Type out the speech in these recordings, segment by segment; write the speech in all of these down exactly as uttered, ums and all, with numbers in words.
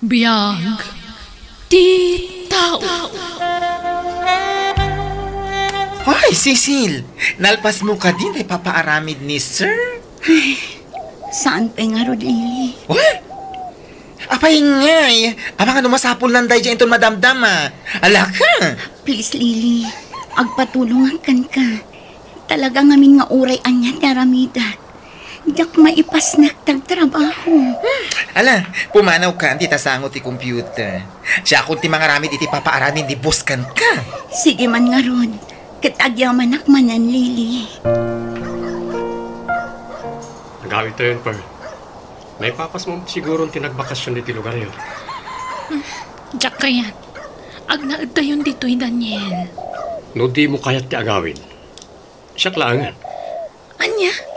Biag ti tao. Hoy, Cecil! Nalpasmo kadi ti papaaramid ni Sir? Ay, saan pay ngarud, Lily? What? Apay ngay, amangan no masapulnan daydiay inton madamdama. Alaka! Please, Lily, agpatulongak kenka. Talaga ngamin nga uray ania ti aramidak. Diak maipasnek ti agtrabaho. Ala, pumanawka ti tasango ti computer. Siakon ti mangaramid iti papaaramid ni boss kenka. Sige man ngarud, ket agyamanak manen, Lily. Agawidtayon, Pearl. Naipapasmo siguron ti nagbakasyon iti lugaryo. Diak kayat. Agnaedtayon ditoy, Daniel. No dimo kayat ti agawid, siak laengen. Ania?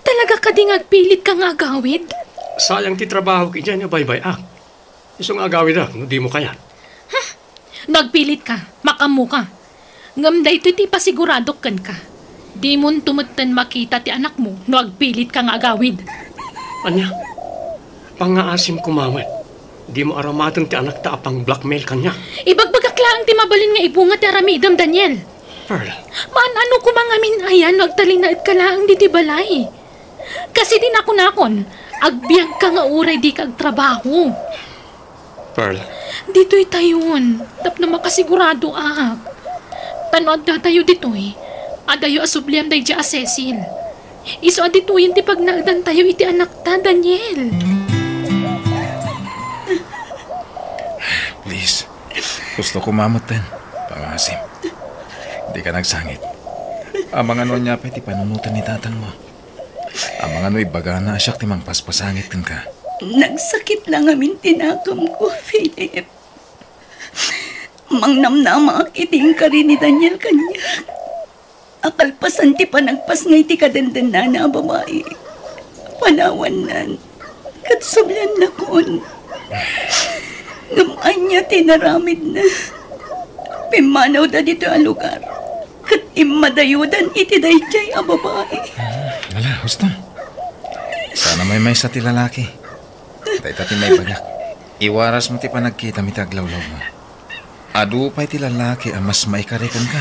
Talaga kadi nga agpilitka nga agawid? Sayang ti trabahok idiay nga baybay-ak. Isu nga agawidak no dimo kayat. No agpilitka, makaammoka. Ngem daytoy ti ipasiguradok kenka. Dimonto metten makita ti anakmo no agpilitka nga agawid. Ania? Pangngaasim koma met. Dimo aramaten ti anakta a pang-blackmail kaniak. Ibagbagak laeng ti mabalin nga ibunga ti aramidem, Daniel. Pearl. Maan-ano koma ngamin aya no agtalinaedka laeng ditoy balay? Kas iti nakunakon, agbiagka nga uray dika agtrabaho. Pearl. Ditoytayon, tapno makasiguradoak. Ta no addatayo ditoy, adayo a sublian daydiay a Cecil. Isu a ditoyen ti pagnaedantayo iti anakta, Daniel. Please. Gusto ko mamutten. Pangasim. Dika nagsangit. Amangan no ania pay ti panunoten ni tatangmo. Amangan no ibagana a siak ti mangpaspasangit kenka. Nagsakit la ngamin ti nakemko, Philip. Mangnamnamaak iti inkari ni Daniel kaniak. A kalpasan ti panagpasngay ti kadendennana a babai, panawannan ket subliannakon. Ngem ania ti inaramidna? Pimmanawda ditoy a lugar ket immadayodan iti daydiay a babai. Ala, husto. Saan a maymaysa ti lalaki. Dayta ti maibagak. Iwarasmo ti panagkitam iti aglawlawmo. Adu pay ti lalaki a mas maikari kenka.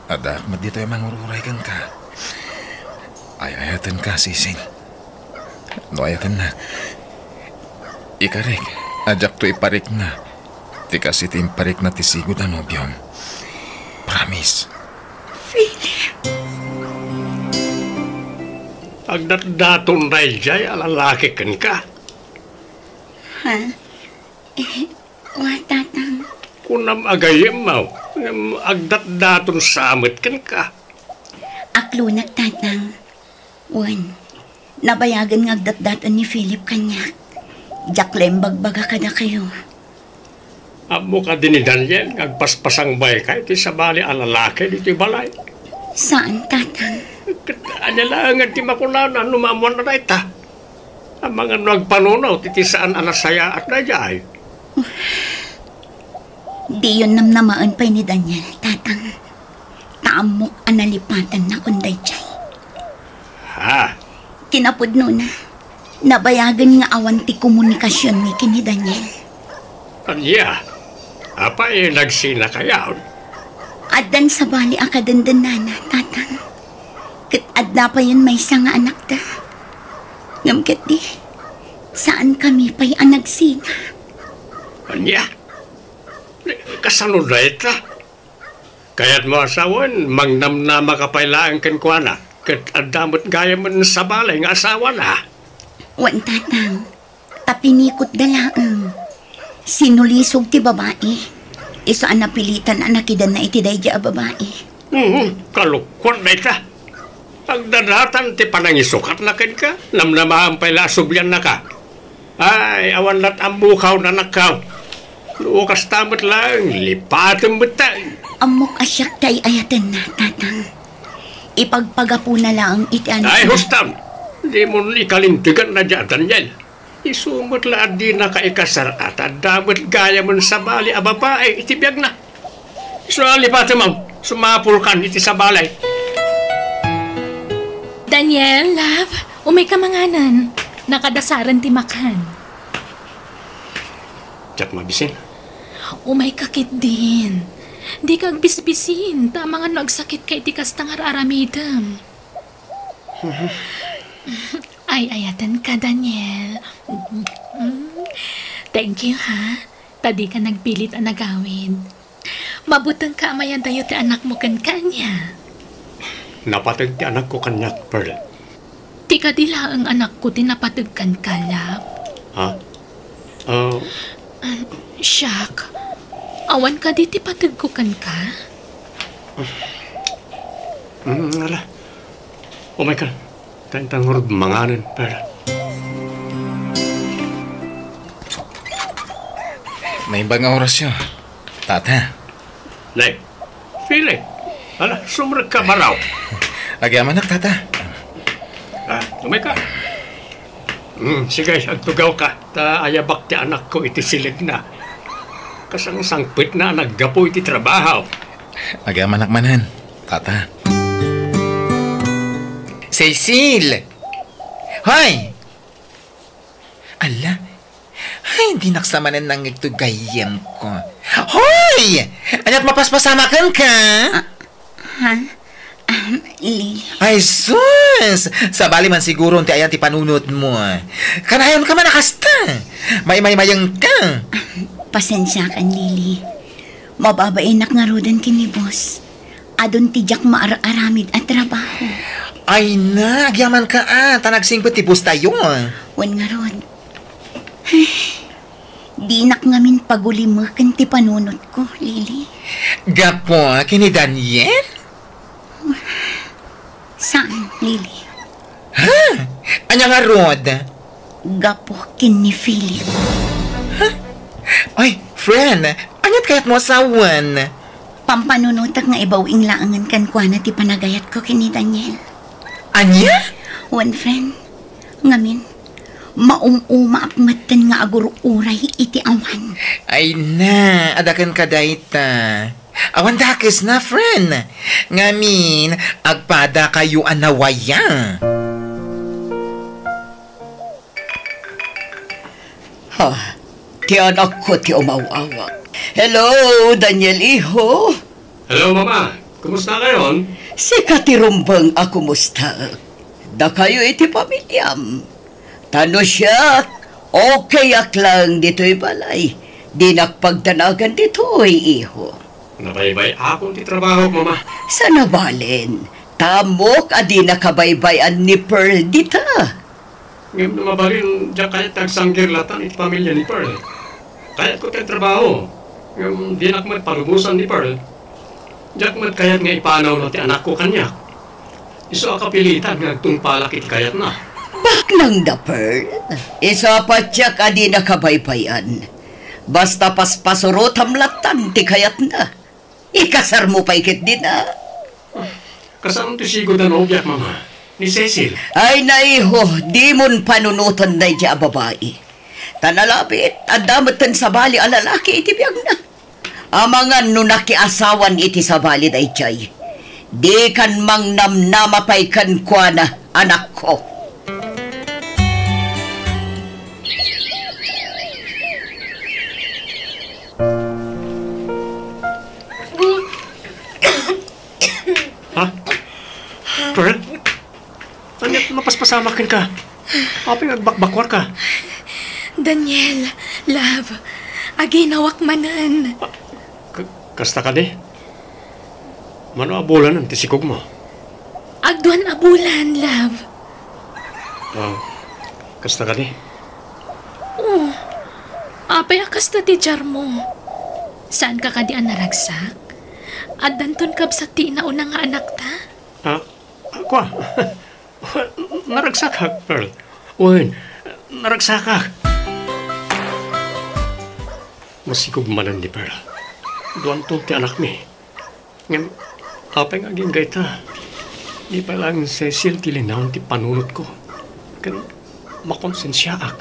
Addaak met ditoy a mangur-uray kenka. Ay-ayatenka, Cecil. No ayatennak, ikarik a diakto iparikna ti kas iti imparikna ti sigud a nobiom. Promise. Philip. Agdatdaton daydiay a lalaki kenka. Ha? Eh, wa, Tatang. Kunam a gayyemmo, ngem agdatdaton sa met kenka. Aklonak, Tatang. Wen, nabayagen nga agdatdaton ni Philip kaniak. Diak la imbagbaga kadakayo. Ammo kadi ni Daniel nga agpaspasangbayka iti sabali a lalaki ditoy balay? Saan, Tatang. Ket ania laengen ti makunana no maammoanna dayta? Amangan no agpanuno iti saan a nasayaat daydiay. Diyon namnamaen pay ni Daniel, Tatang. Ta ammok a nalipatennakon daydiay. Ha? Kinapudnona, nabayagen nga awan ti komunikasionmi ken ni Daniel. Ania? Apay, nagsinakayon? Addan sabali a kadendennana, Tatang. Ket adda payen maysa nga anakda. Ngem ketdi, saankami pay a nagsina. Ania? Kasano dayta? Kayatmo a sawen, mangnamnamaka pay laeng kenkuana, ket adda met gayamen sabali nga asawana. Wen, Tatang, ta pinikotda laeng. Sinulisog ti babai, isu a napilitan a nakidanna iti daydiay a babai. Hmm, kalokuan dayta. Agdadatan ti panangisukatna kenka, namnamaen pay la a subliannaka. Ay, awan lat ammokaw, nanakkaw. No kasta met laeng, lipatem met ta. Ammok a siak ti ay-ayatenna, Tatang. Ipagpagapuna laeng iti anak. Ay, hustam! Dimon ikalintegan na dia, Daniel. Isu met la a dinaka ikasar, ta adda met gayamen sabali a babai iti biagna. Isu a lipatem, sumapulkan iti sabali. Daniel, love, umayka manganen. Nakadasaren ti makan. Mabisin? Umayka ketdin. Dika agbisbisin, ta amangan no agsakitka iti kasta nga ar-aramidem. Ay-ayatenka, Daniel. Thank you, ha? Ta dika nagpilit a nagawid. Mabutengka a mayadayo ti anakmo kenka, ania? Napateg ti anakko kaniak, Pearl. Ti kadi laeng anakko ti napateg kenka, love. Ha? Ah, Um, siak, awan kadi ti pategko kenka? Mm, ala. Umayka. Tan-, tan ngarud manganen, Pearl. Naimbag nga orasyo, Tata. Nay, Philip, ala, sumrekka baraw. Agyamanak, Tata. Ah, umayka. Hmm, sige, agtugawka. Ta ayabak ti anakko iti silegna. Kasangsangpetna a naggapu iti trabaho. Agyamanak manen, Tata. Cecil! Hoy! Ala, ay, dinak sa manen nangngegto gayyemko. Hoy! Aniat mapaspasama kenka? Ah, ha? Ah, Lily. Ay, sus! Sabali man siguro ti ayan ti panunotmo. Kanayonka man a kasta. Maymaymayengka. Pasensiakan, Lily. Mababainak ngaruden ken ni boss. Adun ti diak maar-aramid a trabaho. Ay na, agyamanka a, ta nagsingpet ti boss tayo. Wen ngarud. Dinak ngamin pagulimeken ti panunotko, Lily. Gapu ken ni Daniel? Saan, Lily. Ha? Ania ngarud? Gapu ken ni Philip. Ha? Ay, friend, aniat kayatmo a sawen? Pampanunotek nga ibaw-ing laengen kenkuana ti panagayatko ken ni Daniel. Ania? Wen, friend. Ngamin, maum-umaak metten nga agur-uray iti awan. Ay na, adda kenka dayta. Awan dakesna, friend. Ngamin, agpadakayo a nawaya. Ha, ti anakko ti umaw-awag. Hello, Daniel, iho. Hello, Mama. Kumusta kayon? Sika ti rumbeng a kumusta. Dakayo iti pamiliam. Ta no siak, okayak laeng ditoy balay. Dinak pagdanagan ditoy, iho. Nabaybay-akon ti trabaho, Mama. Saan a balen, ta ammok a dina kabaybay-an ni Pearl dita. Ngem no mabalin, diak kayat nga agsanggirlatan iti pamilia ni Pearl. Kayatko ti agtrabaho, ngem dinak met palubosan ni Pearl. Diak met kayat nga ipanawna ti anakko kaniak. Isu a kapilitan nga agtungpalak iti kayatna. Baknang da, Pearl. Isu a patiek a dina kabaybay-an. Basta paspasurotam lattan ti kayatna. Ikasarmo pay ketdin a. Kasano ti sigud a nobiak, Mama? Ni Cecil? Ay, naiho, dimon panunoten daydiay a babai. Ta nalabit, adda metten sabali a lalaki iti biagna. Amangan no nakiasawan iti sabali daydiay. Dikan mangnamnama pay kenkuana, anakko. Ha? Pearl? Ania ti mapaspasamak kenka? Apay nga agbakbakuarka? Daniel, love, aginawak manen. Ah, ka-, kasta kadi? Mano a bulanen ti sikogmo? Agduan a bulan, love. Ah, kasta kadi? Oh, apay a kasta ti diarmo? Saanka kadi a naragsak? Addanton kabsat ti inauna nga anakta? Ah, ah, kua? Naragsakak, Pearl. Wen, naragsakak. Masikog manen ni Pearl. Duanton ti anakmi. Ngem, apay nga agingga ita? Di pay laeng ni Cecil ti linaon ti panunotko. Ken makonsensiaak.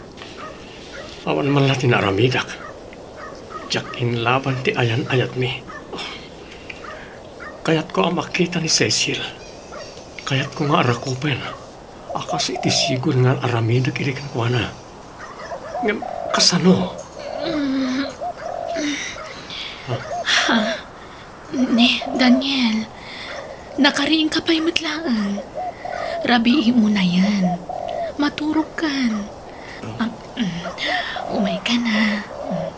Awan man la ti naaramidak. Diak inlaban ti ayan-ayatmi. Kayatko a makita ni Cecil. Kayatko nga arakupen a kas iti sigud nga aramidek idi kenkuana. Ngem kasano? Mm, Ha? Ne, Daniel, nakariingka pay met laeng. Rabii unayen. Maturogkan. Ah, mm, umayka na. Mm.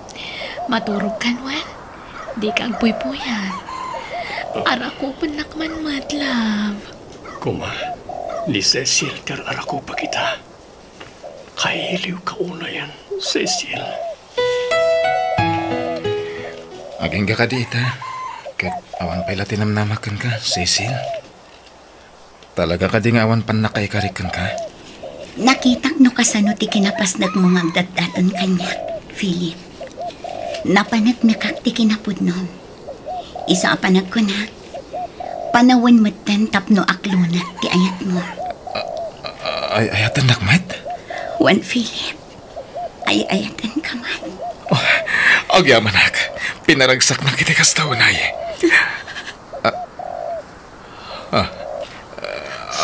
Maturogkan wen. Dika agpuypuyat. Arakupennak man met, love. Kuma, ni Cecil ti ar-arakupak ita. Kailiwka unayen, Cecil. Agingga kadi ita, ket awan pay la ti namnamak kenka, Cecil? Talaga kadi nga awan pannakaikarik kenka? Nakitak no kasano ti kinapasnekmo nga agdatdaton kaniak, Philip. Napaneknekak ti kinapudnom. Isu a panagkunak, panawen metten tapno aklonak ti ayatmo. Ay, ayatennak met? Wen, Philip, ay-ayatenka met. Oh, agyamanak, pinaragsaknak iti kasta unay. Ah, ah,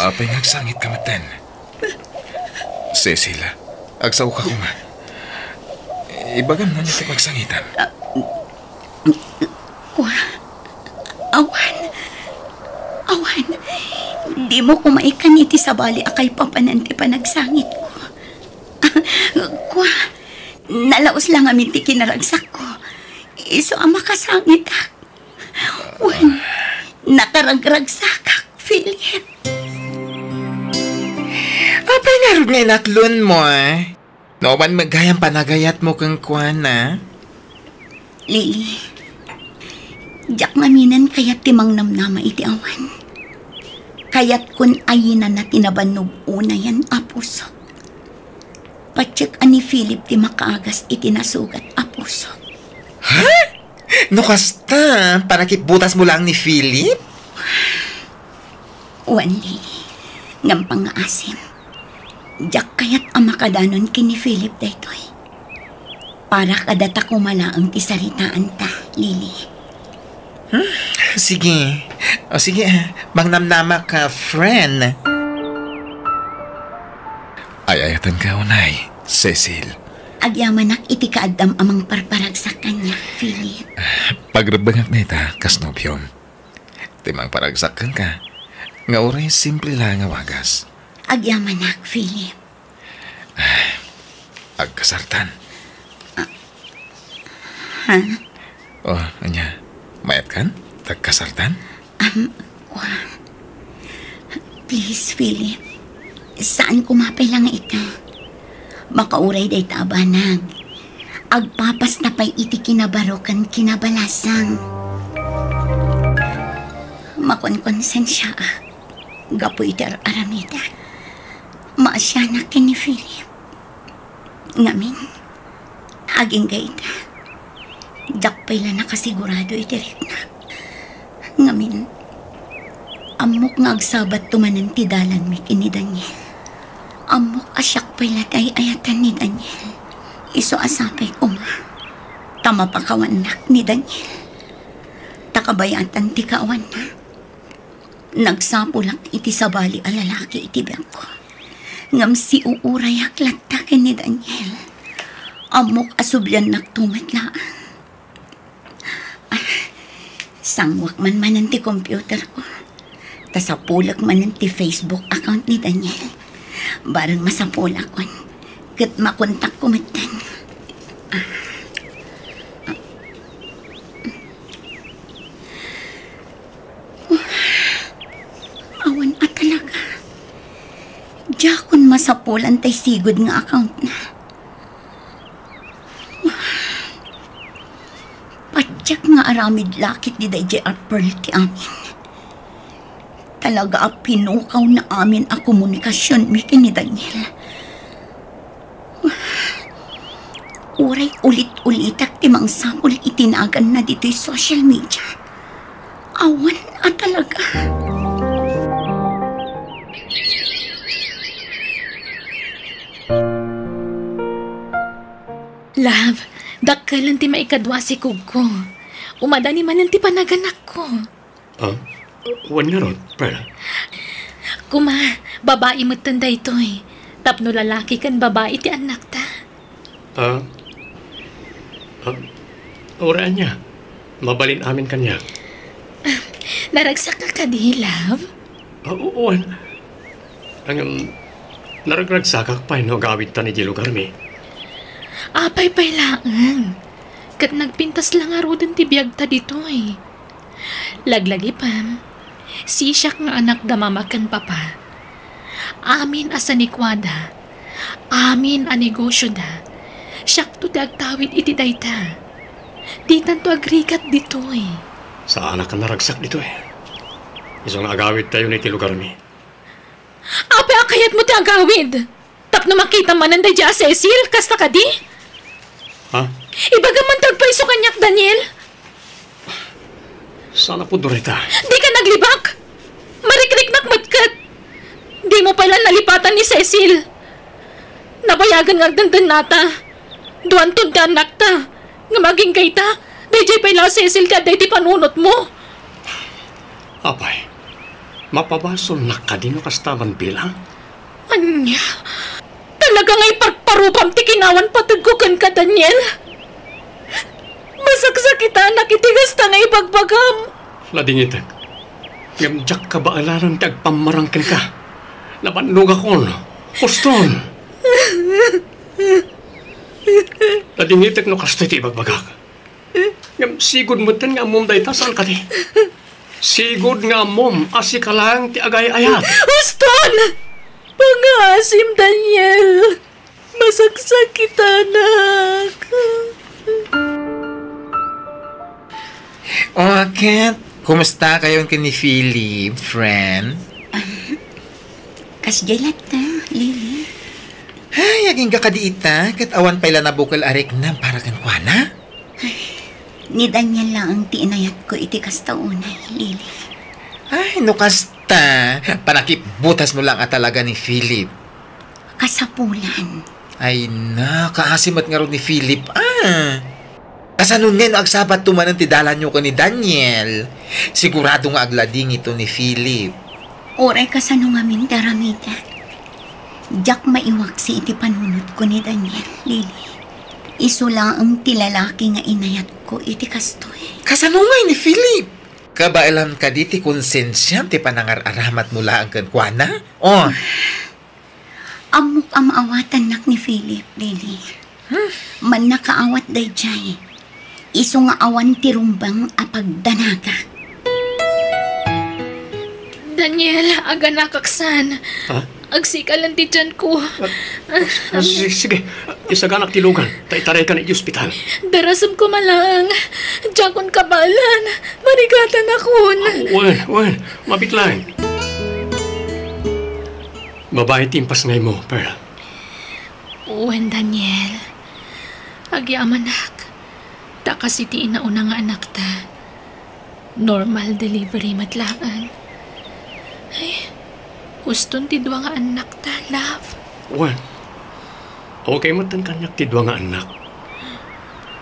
apay nga agsangitka metten? Cecil, agsaoka koma. Ibagam no ania ti pagsangitam. Kua, awan. Awan. Dimo koma ikan iti sabali a kaipapanan ti panagsangitko. Kua, nalaus la ngamin ti kinaragsakko. Isu a makasangitak. Wen, nakaragragsakak, Philip. Apay ngarud nga inaklonmo, eh? No awan met gayam panagayatmo kenkuana? Lily, diak ngaminen kayat ti mangnamnama iti awan. Kayatkon ayinana ti nabannog unayen a pusok. Patiek a ni Philip ti makaagas iti nasugat a pusok. Ha? No kasta, panakipbutasmo laeng ni Philip? Wen, Lily, ngem pangngaasim, diak kayat a makadanon ken ni Philip daytoy. Para kadata koma laeng ti saritaanta, Lily. Hmm? Sige. O sige, mangnamnama ka, friend. Ay-ayatenka unay, Cecil. Agyamanak iti kaaddam a mangparparagsak kaniak, Philip. Pagrebbengak dayta, kas nobiom. Ti mangparagsak kenka, nga uray simple la nga wagas. Agyamanak, Philip. Agkasartan. Ah, ha? O, ania? Mayatkan? Tagkasartan? Am, kua. Please, Philip. Saan koma pay la nga ita. Makauray dayta a banag. Agpapasta pay iti kinabaro ken kinabalasang. Makonkonsensiaak gapu iti ar-aramidek. Maasianak ken ni Philip. Ngamin, agingga ita, diak pay la nakasigurado iti riknak. Ngamin, ammok nga agsabatto manen ti dalanmi ken ni Daniel. Ammok a siak pay la ti ay-ayatan ni Daniel. Isu a sapay koma ta mapakawannak ni Daniel. Ta kabayatan ti kaawanna, nagsapulak iti sabali a lalaki iti biagko. Ngem siuurayak latta ken ni Daniel. Ammok a subliannakto met laeng. Ah, sanguak man manen ti computerko. Ta sapulek manen ti Facebook account ni Daniel. Bareng masapulakon ket makontakko metten. Ah. Awan a talaga. Diakon masapulan tay sigud nga accountna. Patiek nga aramid la ket ni daydiay a Pearl ti amin. Talaga a pinukawna amin a komunikasionmi ken ni Daniel. Uray ulit-ulitak ti mangsapul iti naganna ditoy social media. Awan a talaga. Love, dakkelen ti maikadua a sikogko. Umadani manen ti panaganakko. Ah, wen ngarud, Pearl? Kuma, babai metten daytoy. Tapno lalaki ken babai ti annakta. Ah, ah, Uray ania, mabalin amin kaniak. Naragsakka kadi, love? Ah, u-, wen. Ngem, naragragsakak pay no agawidta idiay lugarmi. Apay pay laeng. Ket nagpintas la ngaruden ti biagta ditoy. Laglagipem, sisiak nga anakda mama ken papa. Amin a sanikuada, amin a negosioda, siakto ti agtawid iti dayta. Ditanto agrigat ditoy. Saanak a naragsak ditoy. Isu nga agawidtayon iti lugarmi. Apay a kayatmo ti agawid? Tapno makita manen daydiay a Cecil, kasta kadi? Ha? Ibagam man ti agpayso kaniak, Daniel. Saan a pudno dayta? Dika naglibak! Marikriknak met ket! Dimo pay la nalipatan ni Cecil. Nabayagen nga agdendennata. Duanto ti annakta. Ngem agingga ita, daydiay pay la a Cecil ti adda iti panunotmo. Apay, mapabasolnak kadi no kasta man bilang? Ania? Talaga nga iparparupam ti kinawan pategko kenka, Daniel? Masaksakitanak iti kasta nga ibagbagam. Ladingitek. Ngem diak kabaelanen ti agpammarang kenka. Nabannogakon. Huston. Ladingitek no kastoy ti ibagbagak. Ngem sigud metten nga ammom dayta, saan kadi? Sigud nga ammom a sika laeng ti agay-ayat. Huston! Pangaasim, Daniel. Masaksakitanak. O, ket, kumusta kayon ken ni Philip, friend? Kasdiay latta, Lily. Ay, agingga kadi ita, ket awan pay la nabukel a riknam para kenkuana? Ay, ni Daniel laeng ti inayatko iti kasta unay, Lily. Ay, no kasta, panakipbutasmo lang a talaga ni Philip. Kasapulan. Ay na, kaasi met ngarud ni Philip, ah. Kasano ngay no agsabatto manen ti dalanyo ken ni Daniel? Sigurado nga agladingito ni Philip. Uray kasano ngamin ti aramidek, diak maiwaksi iti panunotko ni Daniel, Lily. Isu laeng ti lalaki nga inayatko iti kastoy. Kasano ngay ni Philip? Kabaelan kadi ti konsensiam ti panangar-aramatmo laeng kenkuana? Oh. Ammok a maawatannak ni Philip, Lily. Hmm. Mannakaawat daydiay. Isu nga awan ti rumbeng a pagdanagak. Daniel, aganakak san. Ha? Agsikalen ti tianko. Ah, ah, si-, sige, isaganak ti lugan, ta itaraykan iti ospital. Darasem koma laeng. Diakon kabaelan. Marigatanakon. Ah, wen, wen. Mabiit laeng. Babai ti impasngaymo, Pearl. Wen, Daniel. Agyamanak. Ta kas iti inauna nga anakta, normal delivery met laeng. Ay, huston ti dua nga annakta, love. Wen, okay metten kaniak ti dua nga annak.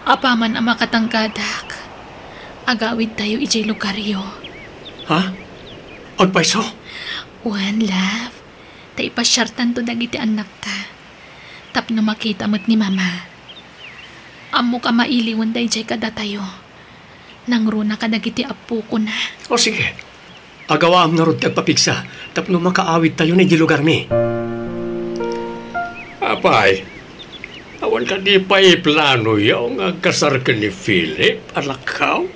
Apaman a makatangkadak, agawidtayo idiay lugaryo. Ha? Agpayso? Wen, love. Ta ipasiartanto dagiti annakta tapno makita met ni Mama. Ammok a mailiwen daydiay kadatayo. Nangruna kadagiti appokona. O sige, agawaam ngarud ti agpapigsa tapno makaawidtayon idiay lugarmi. Apay, awan kadi pay planoyo nga agkasar ken ni Philip, anakko?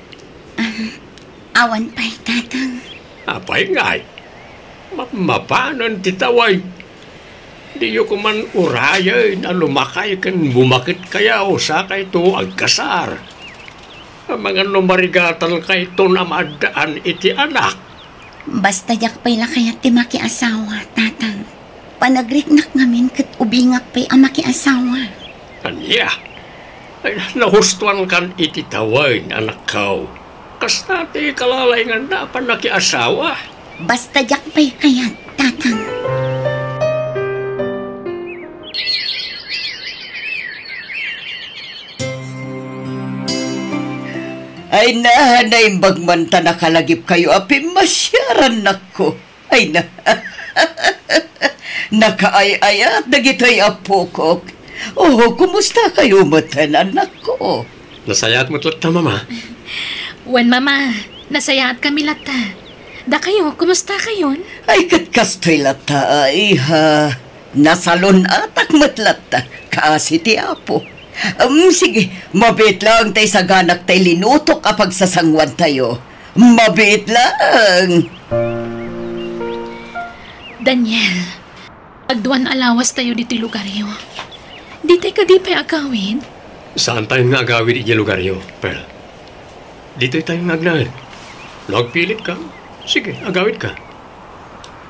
Awan pay, Tatang. Apay ngay? Ma-, mapanen ti tawen. Diyo koman urayen a lumakay ken bumaketkayo sakayto agkasar. Amangan no marigatalkayton a maaddaan iti anak. Basta diak pay la kayat ti makiasawa, Tatang. Panagriknak ngamin ket ubingak pay a makiasawa. Ania? Ay, nahustoankan iti tawen, anakko. Kasta ti kalalainganna a pannakiasawa. Basta diak pay kayat, Tatang. Ay na, naimbag man ta nakalagipkayo a pimmasiaran, anakko. Ay na. Nakaay-ayat dagitoy appokok. Oh, kumusta kayo metten, anakko? Nasayaat met latta, Mama. Wen, Mama, nasayaatkami latta. Dakayo, kumusta kayon? Ay, ket kastoy latta, a, iha. Nasalun-atak met latta, kaasi ti Apo. Em, sige, mabiit laeng tay saganak tay linutok a pagsasanguantayo. Mabiit laeng. Daniel, agduan a lawastayo ditoy lugaryo. Ditay kadi pay agawid? Saantayon nga agawid idiay lugaryo, Pearl. Ditoytayon nga agnaed. No agpilitka, sige, agawidka.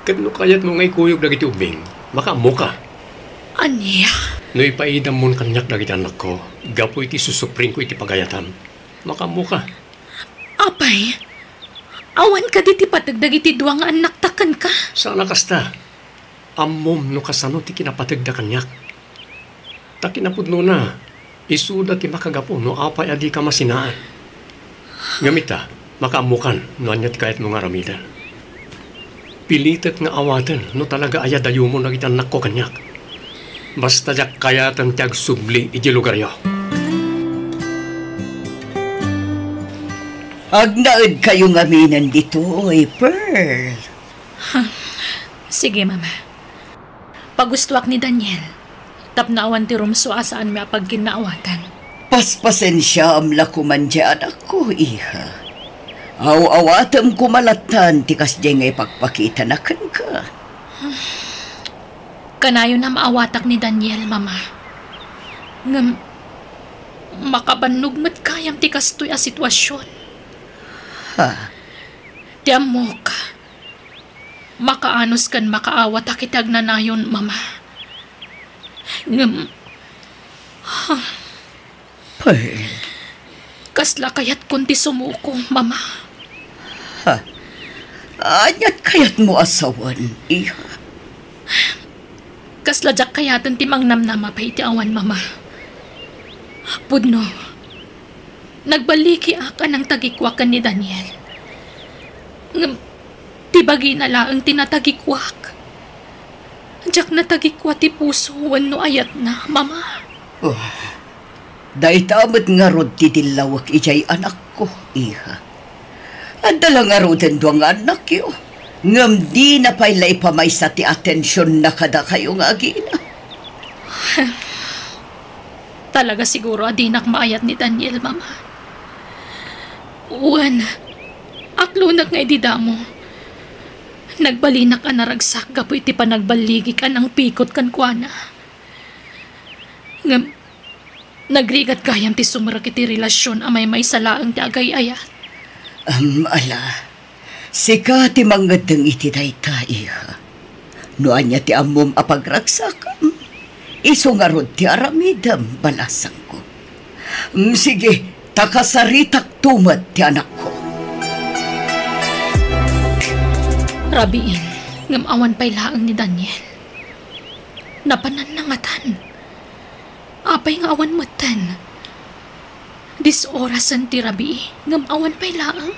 Ket no kayatmo nga ikuyog dagiti ubbing, makaammoka. Ania? No ipaidammon kaniak dagiti annakko, gapu iti susupringko iti pagayatam, makaammoka. Apay, awan kadi ti pateg dagiti dua nga annakta kenka? Saan a kasta. Ammom no kasano ti kinapategda kaniak. Ta kinapudnona, isuda ti makagapu no apay a dika masinaan. Ngem ita, makaammokan no ania ti kayatmo nga aramiden. Pilitek nga awaten no talaga aya dayumon dagiti annakko kaniak. Basta diak kayaten ti agsubli idiay lugaryo. Agnaedkayo ngaminen ditoy, Pearl. Sige, Mama. Pagustoak ni Daniel, tapno awan ti rumsua a saanmi a pagkinnaawatan. Paspasensiaam la koman diay anakko, iha. Aw-awatem koma lattan ti kasdiay nga ipakpakitana kenka. Kanayona a maawatak ni Daniel, Mama. Ngem, makabannog met gayam ti kastoy a situasion. Ha? Ti ammok, makaanus ken makaawatak iti agnanayon, Mama. Ngem, Pearl. Kasla kayatkon ti sumuko, Mama. Ha? Aniat kayatmo a sawen, iha? Kasla diak kayaten ti mangnamnama pay iti awan, Mama. Pudno, nagballigiak a nangtagikuak ken ni Daniel. Ngem ti bagina laeng ti natagikuak. Diak natagikua ti puso wenno ayatna, Mama. Oh, dayta met ngarud ti dillawek idiay anakko, iha. Adda la ngaruden dua nga annakyo, ngem dina pay la ipamaysa ti atensionna kadakayo nga agina. Talaga siguro a dinak maayat ni Daniel, Mama. Wen, aklonek nga idi damo, nagbalinak a naragsak gapu iti panagballigik a nangpikot kenkuana. Ngem, nagrigat gayam ti sumrek iti relasion a maymaysa laeng ti agay-ayat. Am, ala, sika ti mangngeddeng iti dayta, iha. No ania ti ammom a pagragsakam, isu ngarud ti aramidem, balasangko. Mm, sige, ta kasaritakto met ti anakko. Rabiin, ngem awan pay laeng ni Daniel. Napananna ngatan. Apay nga awan metten? Dis orasen ti rabii, ngem awan pay laeng.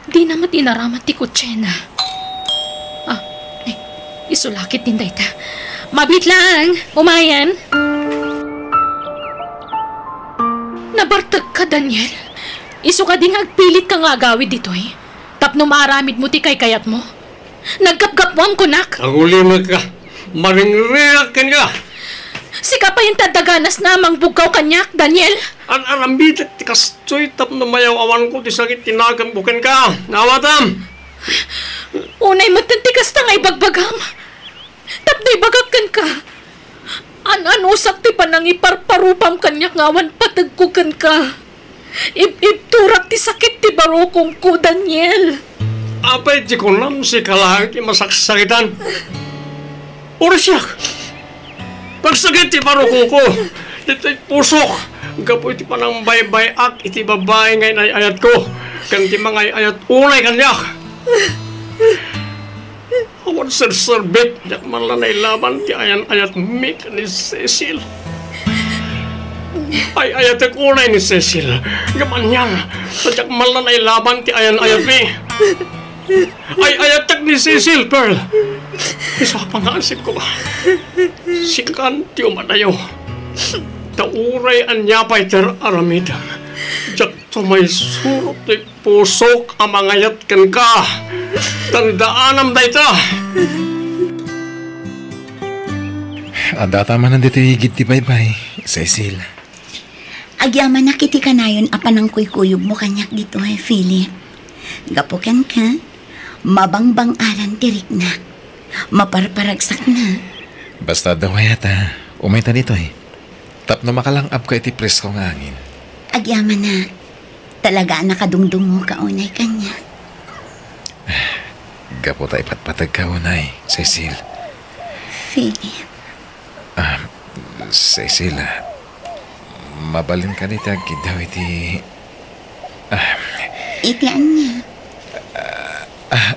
Dina met inaramat ti kotsena. Ah, eh, isu la ketdin dayta. Mabiit laeng, umayen. Nabartekka, Daniel. Isu kadi nga agpilitka nga agawid ditoy, tapno maaramidmo ti kaykayatmo? Naggapgapuam kunak. Agulimekka. Maringriak kenka. Sika pay ti adda ganasna a mangbugkaw kaniak, Daniel. Ar-aramidek ti kastoy tapno mayaw-awanko ti sakit ti nakemko kenka. Naawatam. Unay metten ti kasta nga ibagbagam. Tapno ibagak kenka, an-anusak ti panangiparparupam kaniak nga awan pategko kenka. Ib-ibturak ti sakit ti barukongko, Daniel. Apay ti kunam, sika laeng ti masaksakitan? Uray siak! Nagsakit ti barukongko, ditoy pusok, gapu iti panangbaybay-ak iti babai nga inay-ayatko, ken ti mangay-ayat unay kaniak. Awan serserbik, diak man la nailaban ti ayan-ayatmi ken ni Cecil. Ay-ayatek unay ni Cecil. Ngem anian, ta diak man la nailaban ti ayan-ayatmi. Ay-ayatek ni Cecil, Pearl. Isu a pangaasipko. Sikan ti umadayo. Ta uray ania pay ti ar-aramidem, diakto maisuro ti pusok a mangayat kenka. Tandaanam dayta. Addata manen ditoy igid ti baybay, Cecil. Agyamanak iti kanayon a panangkuykuyogmo kaniak ditoy, Philip. Gapu kenka, mabangbang-aran ti riknak. Maparparagsakna. Basta adda wayata, umayta ditoy. Tapno makalang-abka iti presko nga angin. Agyamanak, talaga a nakadungdungoka unay kaniak. Gapu ta ipatpategka unay, Cecil. Philip. Ah, Cecil, ah, mabalin kadi ti agkiddaw iti, ah, Iti ania? Ah,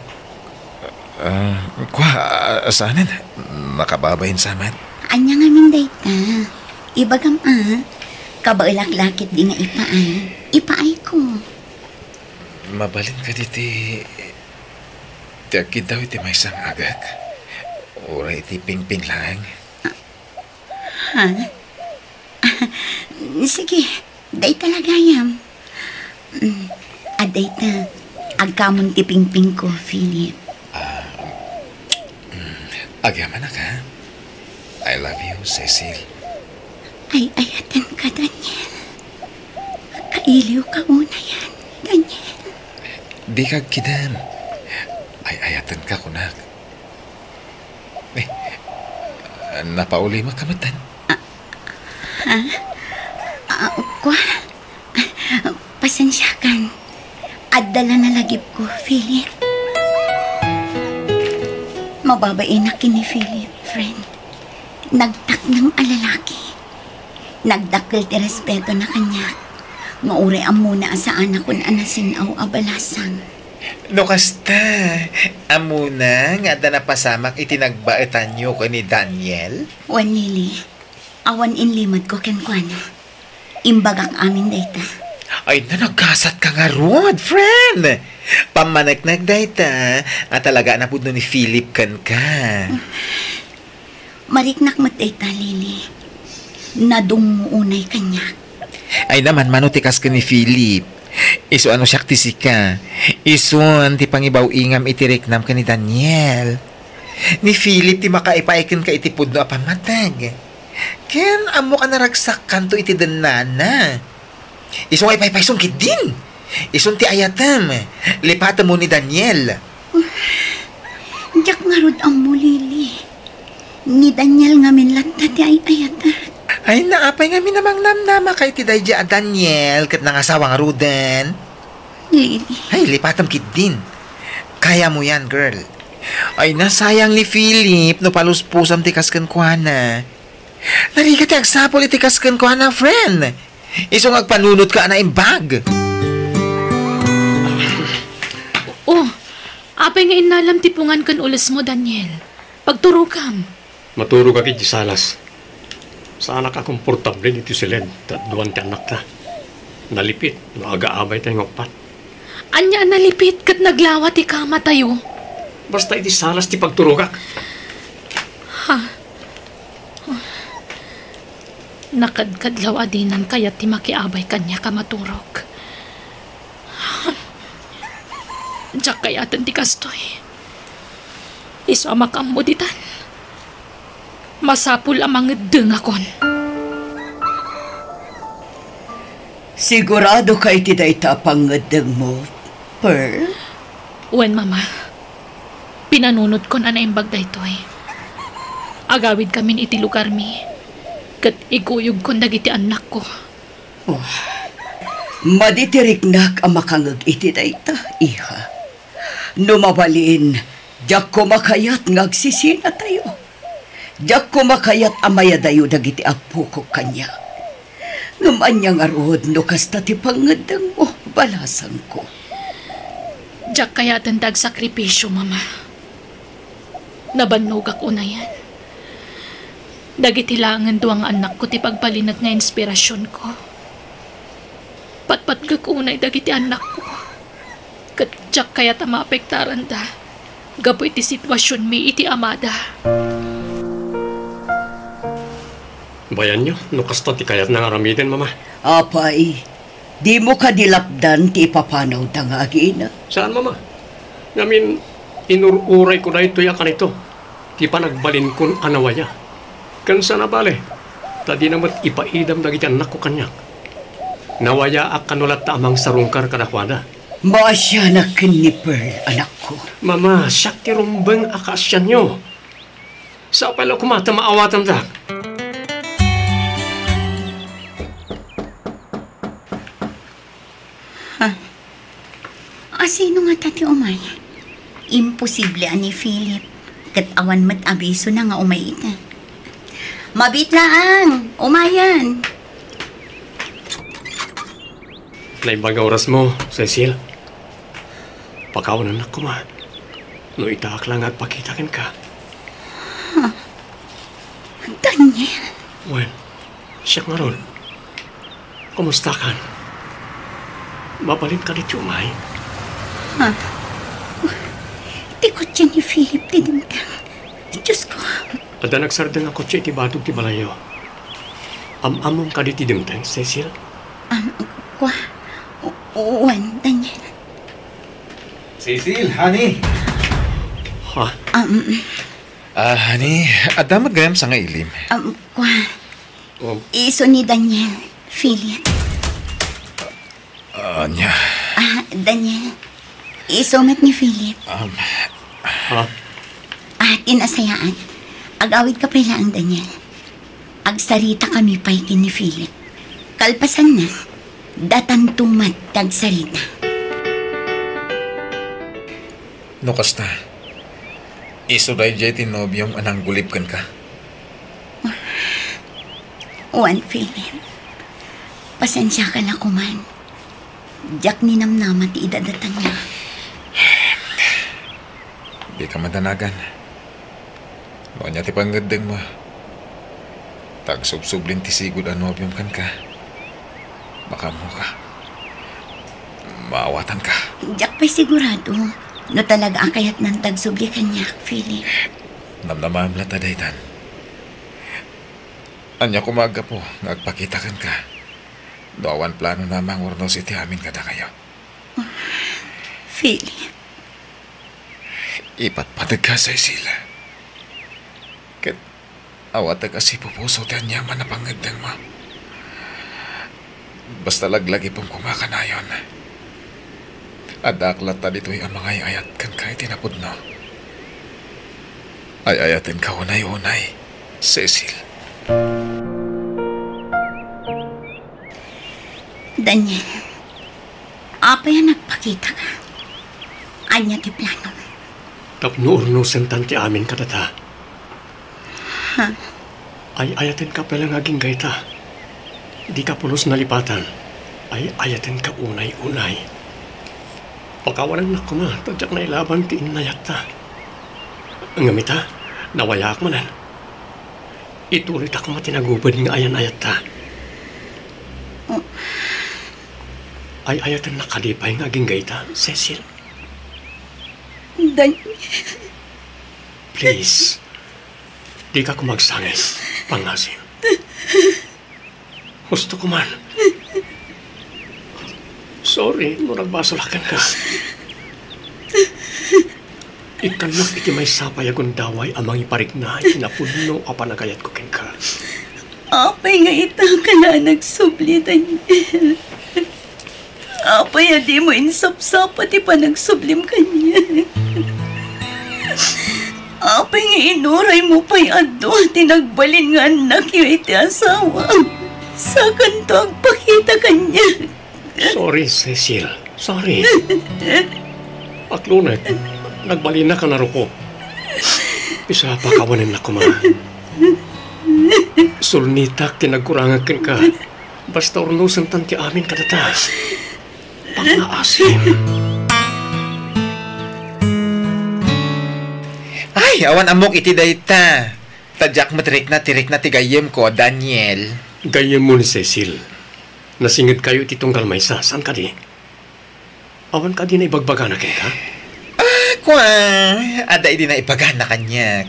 ah, kua, ah, saanen? Nakababain sa met. Ania ngamin dayta? Ibagam a, kabaelak la ketdi nga ipaay. Ipaayko. Mabalin kadi ti, ti agkiddaw iti maysa nga agek? Uray iti pingping laeng? Ha? Sige, dayta la gayam. Mm, a dayta, agkamon ti pingpingko, Philip. Ah, mm, agyamanak, ha? I love you, Cecil. Ay-ayatenka, Daniel. Kailiwka unayen, Daniel. Dika agkidem. Ay-ayatenka, kunak. Eh, napaulimaka metten? Ah, ha? Ah, kua? Pasensiakan. Adda la nalagipko, Philip. Mababainak ken ni Philip, friend. Nagtaknang a lalaki. Nagdakkel ti respetona kaniak, nga uray ammona a saanakon a nasin-aw a balasang. No kasta, ammona nga adda napasamak iti nagbaetanyo ken ni Daniel? Wen, Lily, awan inlimetko kenkuana. Imbagak amin dayta. Ay, na, nagkasatka ngarud, friend! Pammaneknek dayta a talaga a napudno ni Philip kenka. Mariknak met dayta, Lily. Nadungmo unay kaniak. Ay, naman, mano ti kas ken ni Philip. Isu a no siak ti sika. Isun ti pangibaw-ingam iti riknam ken ni Daniel. Ni Philip ti makaipaay kenka iti pudno a pammateg. Ken ammok a naragsakkanto iti dennana. Isu nga ipaypaysom ketdin. Isun ti ayatem. Lipatemmo ni Daniel. Diak ngarud ammo, Lily. Ni Daniel ngamin latta ti ay-ayatak. Ay, naapay ngamin a mangnamnamaka iti daydiay a Daniel ket nangasawa ngaruden? Lily. Ay, lipatem ketdin. Kayamo yan, girl. Ay, nasayang ni Philip no paluspusam ti kas kenkuana. Narigat ti agsapul iti kas kenkuana, friend. Isu nga agpanunotka a naimbag. Oh, apay nga innalam ti pungan ken ulesmo, Daniel? Pagturogam. Maturogak iti salas. Saanak a komportable ditoy siled ta adda ti annakta. Nalipit no agaabayta nga uppat. Ania a nalipit ket naglawa ti kamatayo? Basta iti salas ti pagturogak. Ha? Nakadkadlaw a dinan kayat ti makiabay kaniak a maturog. Diak kayaten ti kastoy. Isu a makaammo ditan, masapul a mangeddengakon. Siguradoka iti dayta a pangngeddengmo, Pearl? Wen, Mama. Pinanunotkon a naimbag daytoy. Agawidkamin iti lugarmi, ket ikuyogkon dagiti annakko. Oh, madi ti riknak a makangeg iti dayta, iha. No mabalin, diak koma kayat nga agsisinatayo. Diak koma kayat a mayadayo dagiti appokok kaniak. Ngem ania ngarud no kasta ti pangngeddengmo, balasangko? Diak kayaten ti agsakripisio, Mama. Nabannogak unayen. Dagiti laengen dua nga annakko ti pagbalinek nga inspirasionko. Patpatgek unay dagiti annakko. Ket diak kayat a maapektaranda gapu iti situasionmi iti amada. Payanyo, no kasta ti kayatna nga aramiden, Mama. Apay, dimo kadi lapdan ti ipapanawda nga agina? Saan, Mama. Ngamin, inur-urayko daytoy a kanito, ti panagbalinkon a nawaya. Ken saan a bale, ta dina met ipaidam dagiti annakko kaniak. Nawayaak kano latta a mangsarungkar kadakuada. Maasianak ken ni Pearl, anakko. Mama, siak ti rumbeng a kaasianyo. Sapay la koma ta maawatandak. Ha? A, sino ngata ti umay? Imposible a ni Philip. Ket awan met abisona nga umay ita. Mabiit laang, umayan. Naimbag nga orasmo, Cecil. Pakawanennak koma. No itaak la nga agpakita kenka. Huh? Daniel? Wen, siak ngarud. Kumustakan? Mabalin kadi ti umay? Huh? Ti kotse ni Philip ti dimteng. Diosko. Adda nagsardeng a kotse iti batog ti balayyo. Am-ammom kadi ti dimteng, Cecil? Am, kua? U-, wen, Daniel. Cecil, honey. Ha? Am, Ah, honey, adda met gayam sangailim. Am, kua? Oh. Isu ni Daniel, Philip. Ania? Ah, Daniel, isu met ni Philip. Um, Ha? Ah, ti nasayaat. Agawidka pay laeng, Daniel. Agsaritakami pay ken ni Philip. Kalpasanna, datanto met ti agsarita. No kasta, isu daydiay ti nobiom a nanggulib kenka? Wen, Philip. Pasensiaka la koman. Diak ninamnama ti idadatanna. Dika madanagan. No ania ti pangngeddengmo, ta agsubsublin ti sigud a nobiom kenka. Makaammoka. Maawatanka. Diak pay sigurado no talaga a kayatnan ti agsubli kaniak, Philip. Namnamaem latta daytan. Ania koma a gapu nga agpakita kenka no awan planona a mangurnos iti amin kadakayo? Philip. Ipatpategka, Cecil. Ket awatek a sipupuso ti aniaman a pangngeddengmo. Basta laglagipem koma kanayon. Addaak latta ditoy a mangay-ayat kenka iti napudno. Ay-ayatenka unay-unay, Cecil. Daniel, apay a nagpakitaka? Ania ti plano? Tapno urnosentan ti amin kadata. Ha? Ay-ayatenka pay la nga agingga ita. Dika pulos nalipatan. Ay-ayatenka unay-unay. Pakawanennak koma, ta diak nailaban ti innayatta. Ngem ita, nawayaak manen. Ituloyta koma ti nagubed nga ayan-ayatta. Oh. Ay-ayatennak kadi pay nga agingga ita, Cecil? Daniel. Please. Dika koma agsangit. Pangngasim. Husto koman. Sorry no nagbasolak kenka. Ikkannak iti maysa pay a gundaway a mangiparikna iti napudno a panagayatko kenka. Apay nga ita ka la a nagsubli, Daniel? Apay a dimo insapsapa ti panagsublim kaniak? Apay nga inuraymo pay a dua ti nagbalin nga annakyo iti asawam? Sakanto agpakita kaniak. Sorry, Cecil. Sorry. Aklonnek, nagbalinnak a narukop. Pakawanennak koma. Sulnitak ti nagkurangak kenka. Basta urnosentan ti amin kadata. Pangngaasim. Ay, awan ammok iti dayta. Ta diak met rikna ti rikna ti gayyemko, Daniel. Gayyemmo ni Cecil. Nasingedkayo iti tunggal maysa, saan kadi? Awan kadi naibagbagana kenka? Ah, kua, adda idi naibagana kaniak.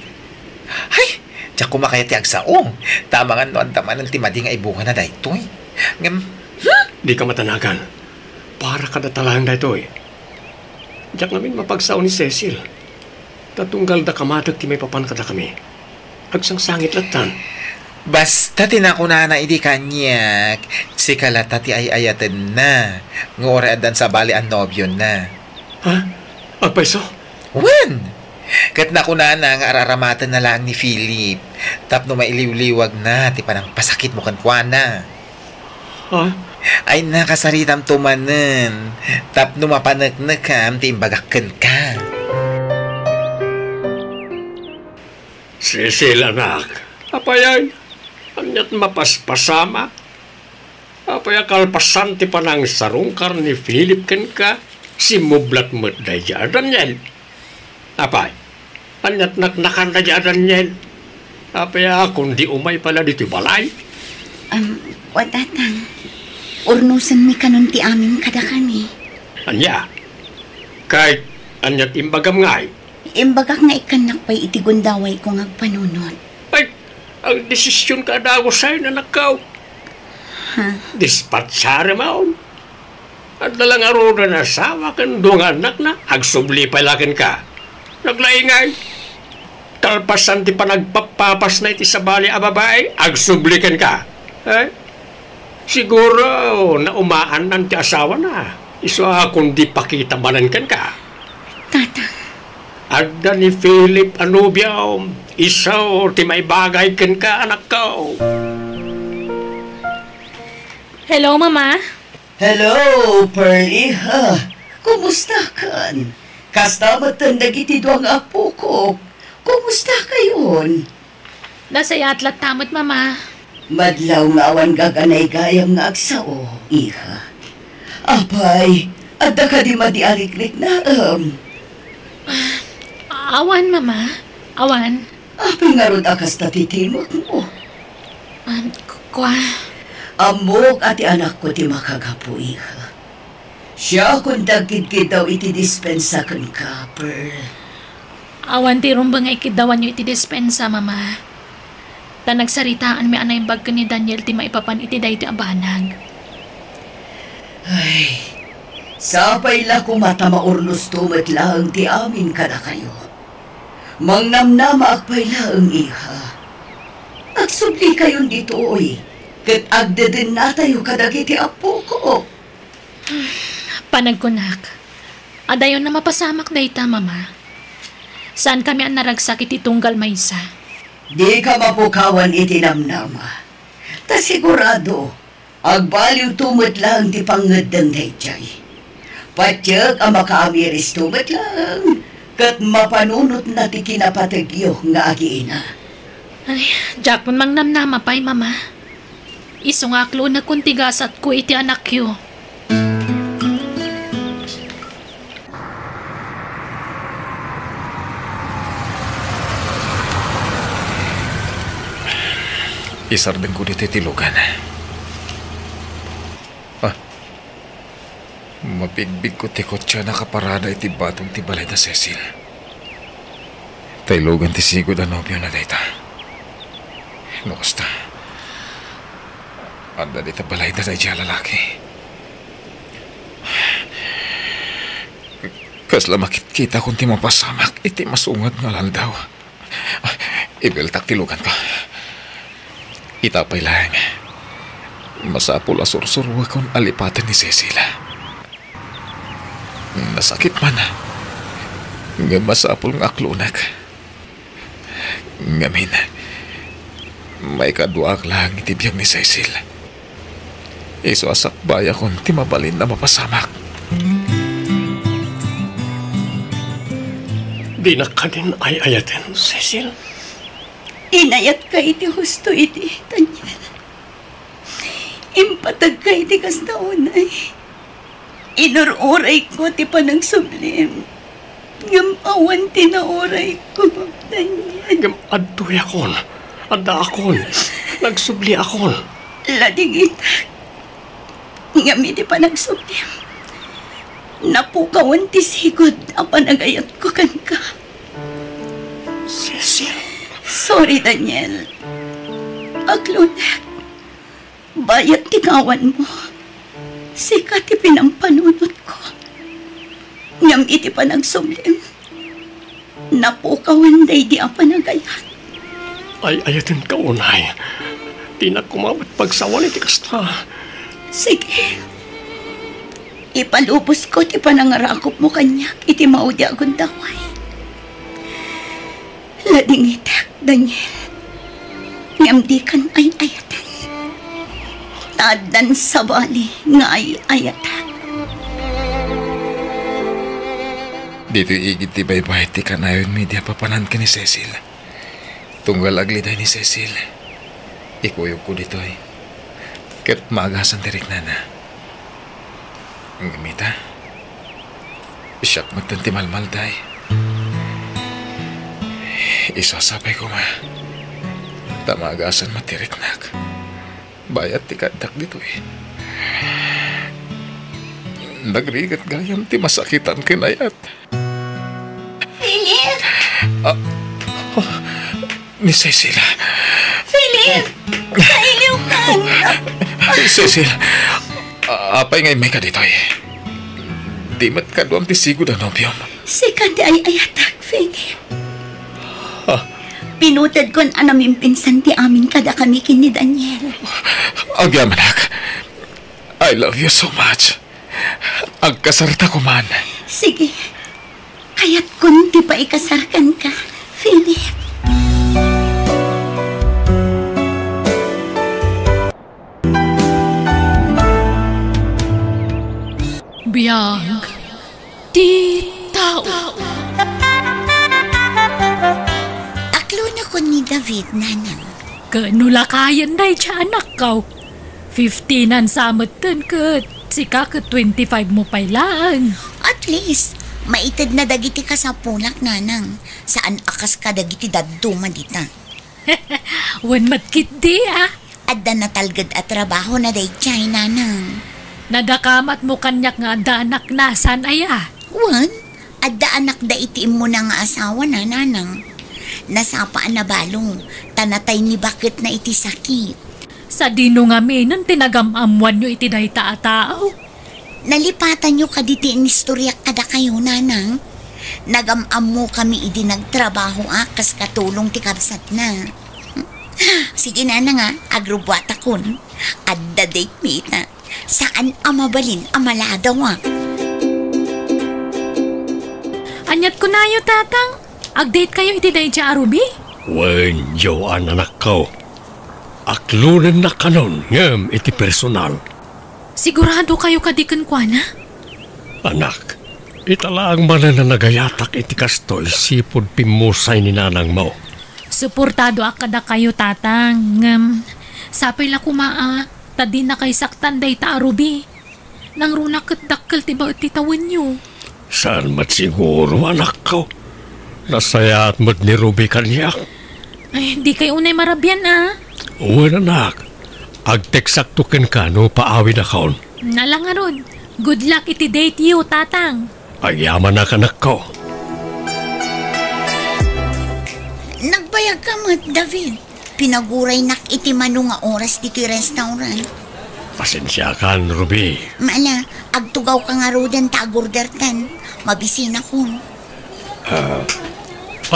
Ay, Diak koma kayat ti agsao. Ta amangan no adda manen ti madi nga ibungana daytoy. Ngem, hmm? Dika matanagan. Para kadata laeng daytoy. Diak ngamin mapagsao ni Cecil. Ta tunggal da kamateg ti maipapan kadakami, agsangsangit lattan. Basta ti nakunana idi kaniak, sika latta ti ay-ayatenna, nga uray addan sabali a nobiona. Ha? Agpayso? Wen! Ket nakunana nga ar-aramatenna laeng ni Philip tapno mailiwliwagna ti panangpasakitmo kenkuana. Ha? Ay, nakasaritamto manen tapno mapaneknekam ti imbagak kenka. Cecil, anak, apay ay, aniat mapaspasamak? Apay a kalpasan ti panangsarungkar ni Philip kenka, simmublat met daydiay a Daniel? Apay, aniat naknakan daydiay a Daniel? Apay a kundi umay pay la ditoy balay? Am, wa, Tatang. Urnosenmi kanon ti amin kadakami. Ania? Kay, aniat imbagam ngay? Imbagak nga ikkannak pay iti gundawayko nga agpanunot. Ay, agdesisionka a dagus ay, anakko. Ha? Dispatsarem aon. Adda la ngaruden a asawa ken dua nga annakna, agsubli pay la kenka. Naglaingay. Kalpasan ti panagpappapasna iti sabali a babai, agsubli kenka. Eh? Siguro, naumaannan ti asawana. Isu a kundi pakita manen kenka. Tata. Adda ni Philip a nobiom. Isu ti maibagay kenka, anakko. Hello, Mama. Hello, Pearl, iha. Kumustakan? Kasta metten dagiti dua nga apokok. Kumustakayon? Nasayaat latta met, Mama. Madlaw nga awan gaganaygayam nga agsao, iha. Apay, adda kadi madi a rikriknaem? Ah, awan, Mama. Awan. Apay ngarud a kasta ti timekmo? Ah, k-, kua. Ammok a ti anakko ti makagapu, iha. Siakon ti agkidkiddaw iti dispensa kenka, Pearl. Awan ti rumbeng nga ikiddawanyo iti dispensa, Mama. Ta nagsaritaanmi a naimbag ken ni Daniel ti maipapan iti daytoy a banag. Ay, sapay la koma ta maurnosto met laeng ti amin kadakayo. Mangnamnamaak pay laeng, iha. Agsublikayon ditoy, ket agdedennatayo kadagiti appokok. Panagkunak, adayon a mapasamak dayta, Mama. Saankami a naragsak iti tunggal maysa. Dika mapukawan iti namnama. Ta sigurado, agbaliwto met laeng ti pangngeddeng daydiay. Patiek a makaamiristo met laeng, ket mapanunotna ti kinapategyo nga agiina. Ay, diakon mangnamnama pay, Mama. Isu nga aklonekon ti gasatko iti anakyo. Isardengko ditoy tilogan. Ah, mabigbigko ti kotse a nakaparada iti batung ti balay da Cecil. Tailogan ti sigud a nobiona dayta. No kasta, adda dita balayda daydiay a lalaki. Kasla makitkitakon ti mapasamak iti masungad nga aldaw. Ibeltak ti luganko. Ita pay laeng, masapul a sursuruekon a lipaten ni Cecil. Nasakit man. Ngem masapul nga aklonek. Ngamin, maikaduaak laeng iti biag ni Cecil. Isu a sakbayakon ti mabalin a mapasamak. Dinak kadin ay-ayaten, Cecil. Inayatka iti husto idi, Daniel. Impategka iti kasta unay. Inur-urayko ti panagsublim. Ngem awan ti naurayko, Daniel. Ngem adtoyakon. Addaakon. Nagsubliakon. Ladigitak. Ngem iti panagsublim, napukawan ti sigud a panagayatko kenka. Cecil. Sorry, Daniel. Aklonek, bayat ti kawanmo. Sika ti pinampanunotko. Ngem iti panagsublim, napukawan daydi a panagayat. Ay-ayatenka unay. Dinak koma met pagsawan iti kasta. Sige. Ipalubosko ti panangarakupmo kaniak iti maudi a gundaway. Ladingitek, Daniel. Ngem dikan ay-ayaten. Ta addan sabali nga ay-ayatek. Ditoy igid ti baybay ti kanayonmi idi a papanan ken ni Cecil. Tunggal agliday ni Cecil, ikuyogko ditoy. Ket maagasan ti riknana. Ngem ita, siak metten ti malmalday. Isasapay koma, ta maagasan met ti riknak. Bayat ti kaaddak ditoy. Nagrigat gayam ti masakitan ken ayat. Philip! Ah, ah, ni Cecil. Philip! Kailiwkan! Cecil, ah, apay nga immayka ditoy? Di met kaduam ti sigud a nobiom? Sika ti ay-ayatak, Philip. Ah. Binutadkon a namimpinsan ti amin kadakami ken ni Daniel. Agyamanak. I love you so much. Agkasarta koman. Sige. Kayatkon ti paikasar kenka, Philip. Biag ti tao. Aklonakon ni David, nanang. Ket no lakayen dayta anakko, fifteen-an sa metten ket sika ket twenty-five mo pay laeng. At least, maitedna dagiti kasapulak, nanang. Saan a kas kadagiti dadduma dita. Wen met ketdi, a. Adda natalged a trabahona daydiay, nanang. Nadakamatmo kaniak nga adda anakna, saan aya? Wen, adda anakda iti immuna nga asawana, nanang. Nasapa a nabalo, ta natay ni baketna iti sakit. Sadino ngamin ti nagam-ammoanyo iti dayta a tao? Nalipatanyo kadi ti inistoriak kadakayo, nanang? Nagam-ammokami idi nagtrabahoak kas katulong ti kabsatna. Sige, nanang, a, agrubbuatakon. Adda date-mi ita. Saan a mabalin a maladawak. Aniat kunayo, tatang? Ag-date kayo iti daydiay a Ruby? Wen, Joan, anakko. Aklonennak kanon ngem iti personal. Sigurado kayo kadi kenkuana? Anak, ita laeng manen a nagayatak iti kastoy sipud pimmusay ni nanangmo. Suportadoak kadakayo, tatang, ngem sapay la koma a ta dina kayo saktan dayta a Ruby. Nangruna ket dakkel ti baet ti tawenyo. Saan met siguro, anakko. Nasayaat met ni Ruby kaniak. Ay, di kay unay marabian, a. Wen, anak. Agteksakto kenka no paawidakon. Ala ngarud, good luck iti date yo, tatang. Agyamanak, anakko. Nagbayagka met, David. Pinaguraynak iti mano nga oras ditoy restaurant. Pasensiakan, Ruby. Ala, agtugawka ngaruden ta agorderkan. Mabisinakon. Ah,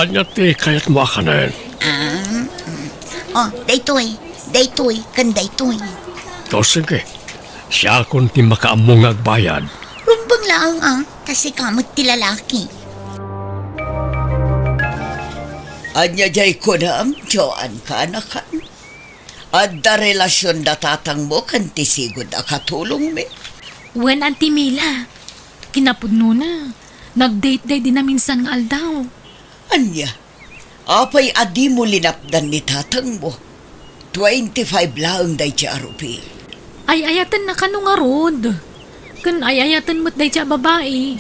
ania ti kayatmo a kanen? Ah, mm. Oh, daytoy, daytoy, ken daytoy. O, sige. Siakon ti makaammo nga agbayad. Rumbeng laeng, a, ta sika met ti lalaki. Ania diay kunam, Joan, kaanakan? Adda relasionda tatangmo ken ti sigud a katulongmi? Wen, Auntie Mila. Kinapudnona, nag-date daydi naminsan nga aldaw. Ania? Apay a dimo linapdan ni tatangmo? Twenty-five laeng daydiay a Ruby. Ay-ayatenna kano ngarud. Ken ay-ayaten met daydiay a babai.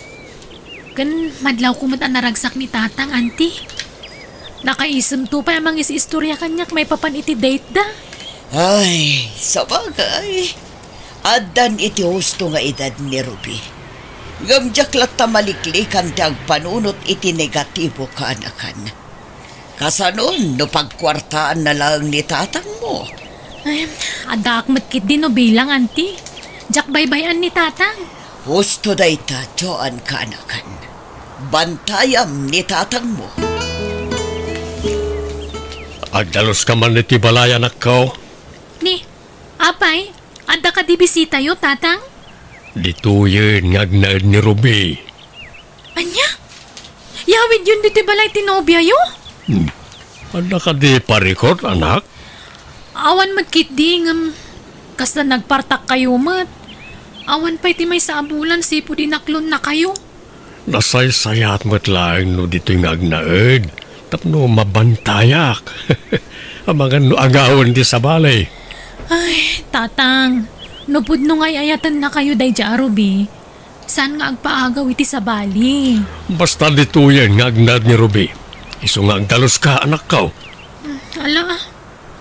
Ken madlawko met a naragsak ni tatang, Auntie. Nakaisemto pay a mangis-istoria kaniak maipapan iti date da. Ay, sabagay. Addan iti husto nga edad ni Ruby. Ngem diak latta maliklikan ti agpanunot iti negatibo, kaanakan. Kasanon no pagkuartaanna laeng ni tatangmo? Ay, addaak met ketdi no bilang, anti. Diak baybay-an ni tatang. Husto dayta, Joan, kaanakan. Bantayam ni tatangmo. Agdaluska man iti balay, anakko. Ni, apay, adda kadi bisitayo, tatang? Ditoyen nga agnaed ni Ruby. Ania? Yawidyon ditoy balay ti nobiayo? Hmm. Adda kadi parikut, anak? Awan met ketdi, ngem kasla nagpartakkayo met. Awan pay ti maysa a bulan sipud inaklonnakayo. Nasaysayaat met laeng no ditoy nga agnaed tapno mabantayak. Amangan no agawen ti sabali. Ay, tatang, no pudno nga ay-ayatennakayo daydiay a Ruby, saan nga agpaagaw iti sabali? Basta ditoyen nga agnaed ni Ruby. Isu nga agdaluska, anakko. Ala,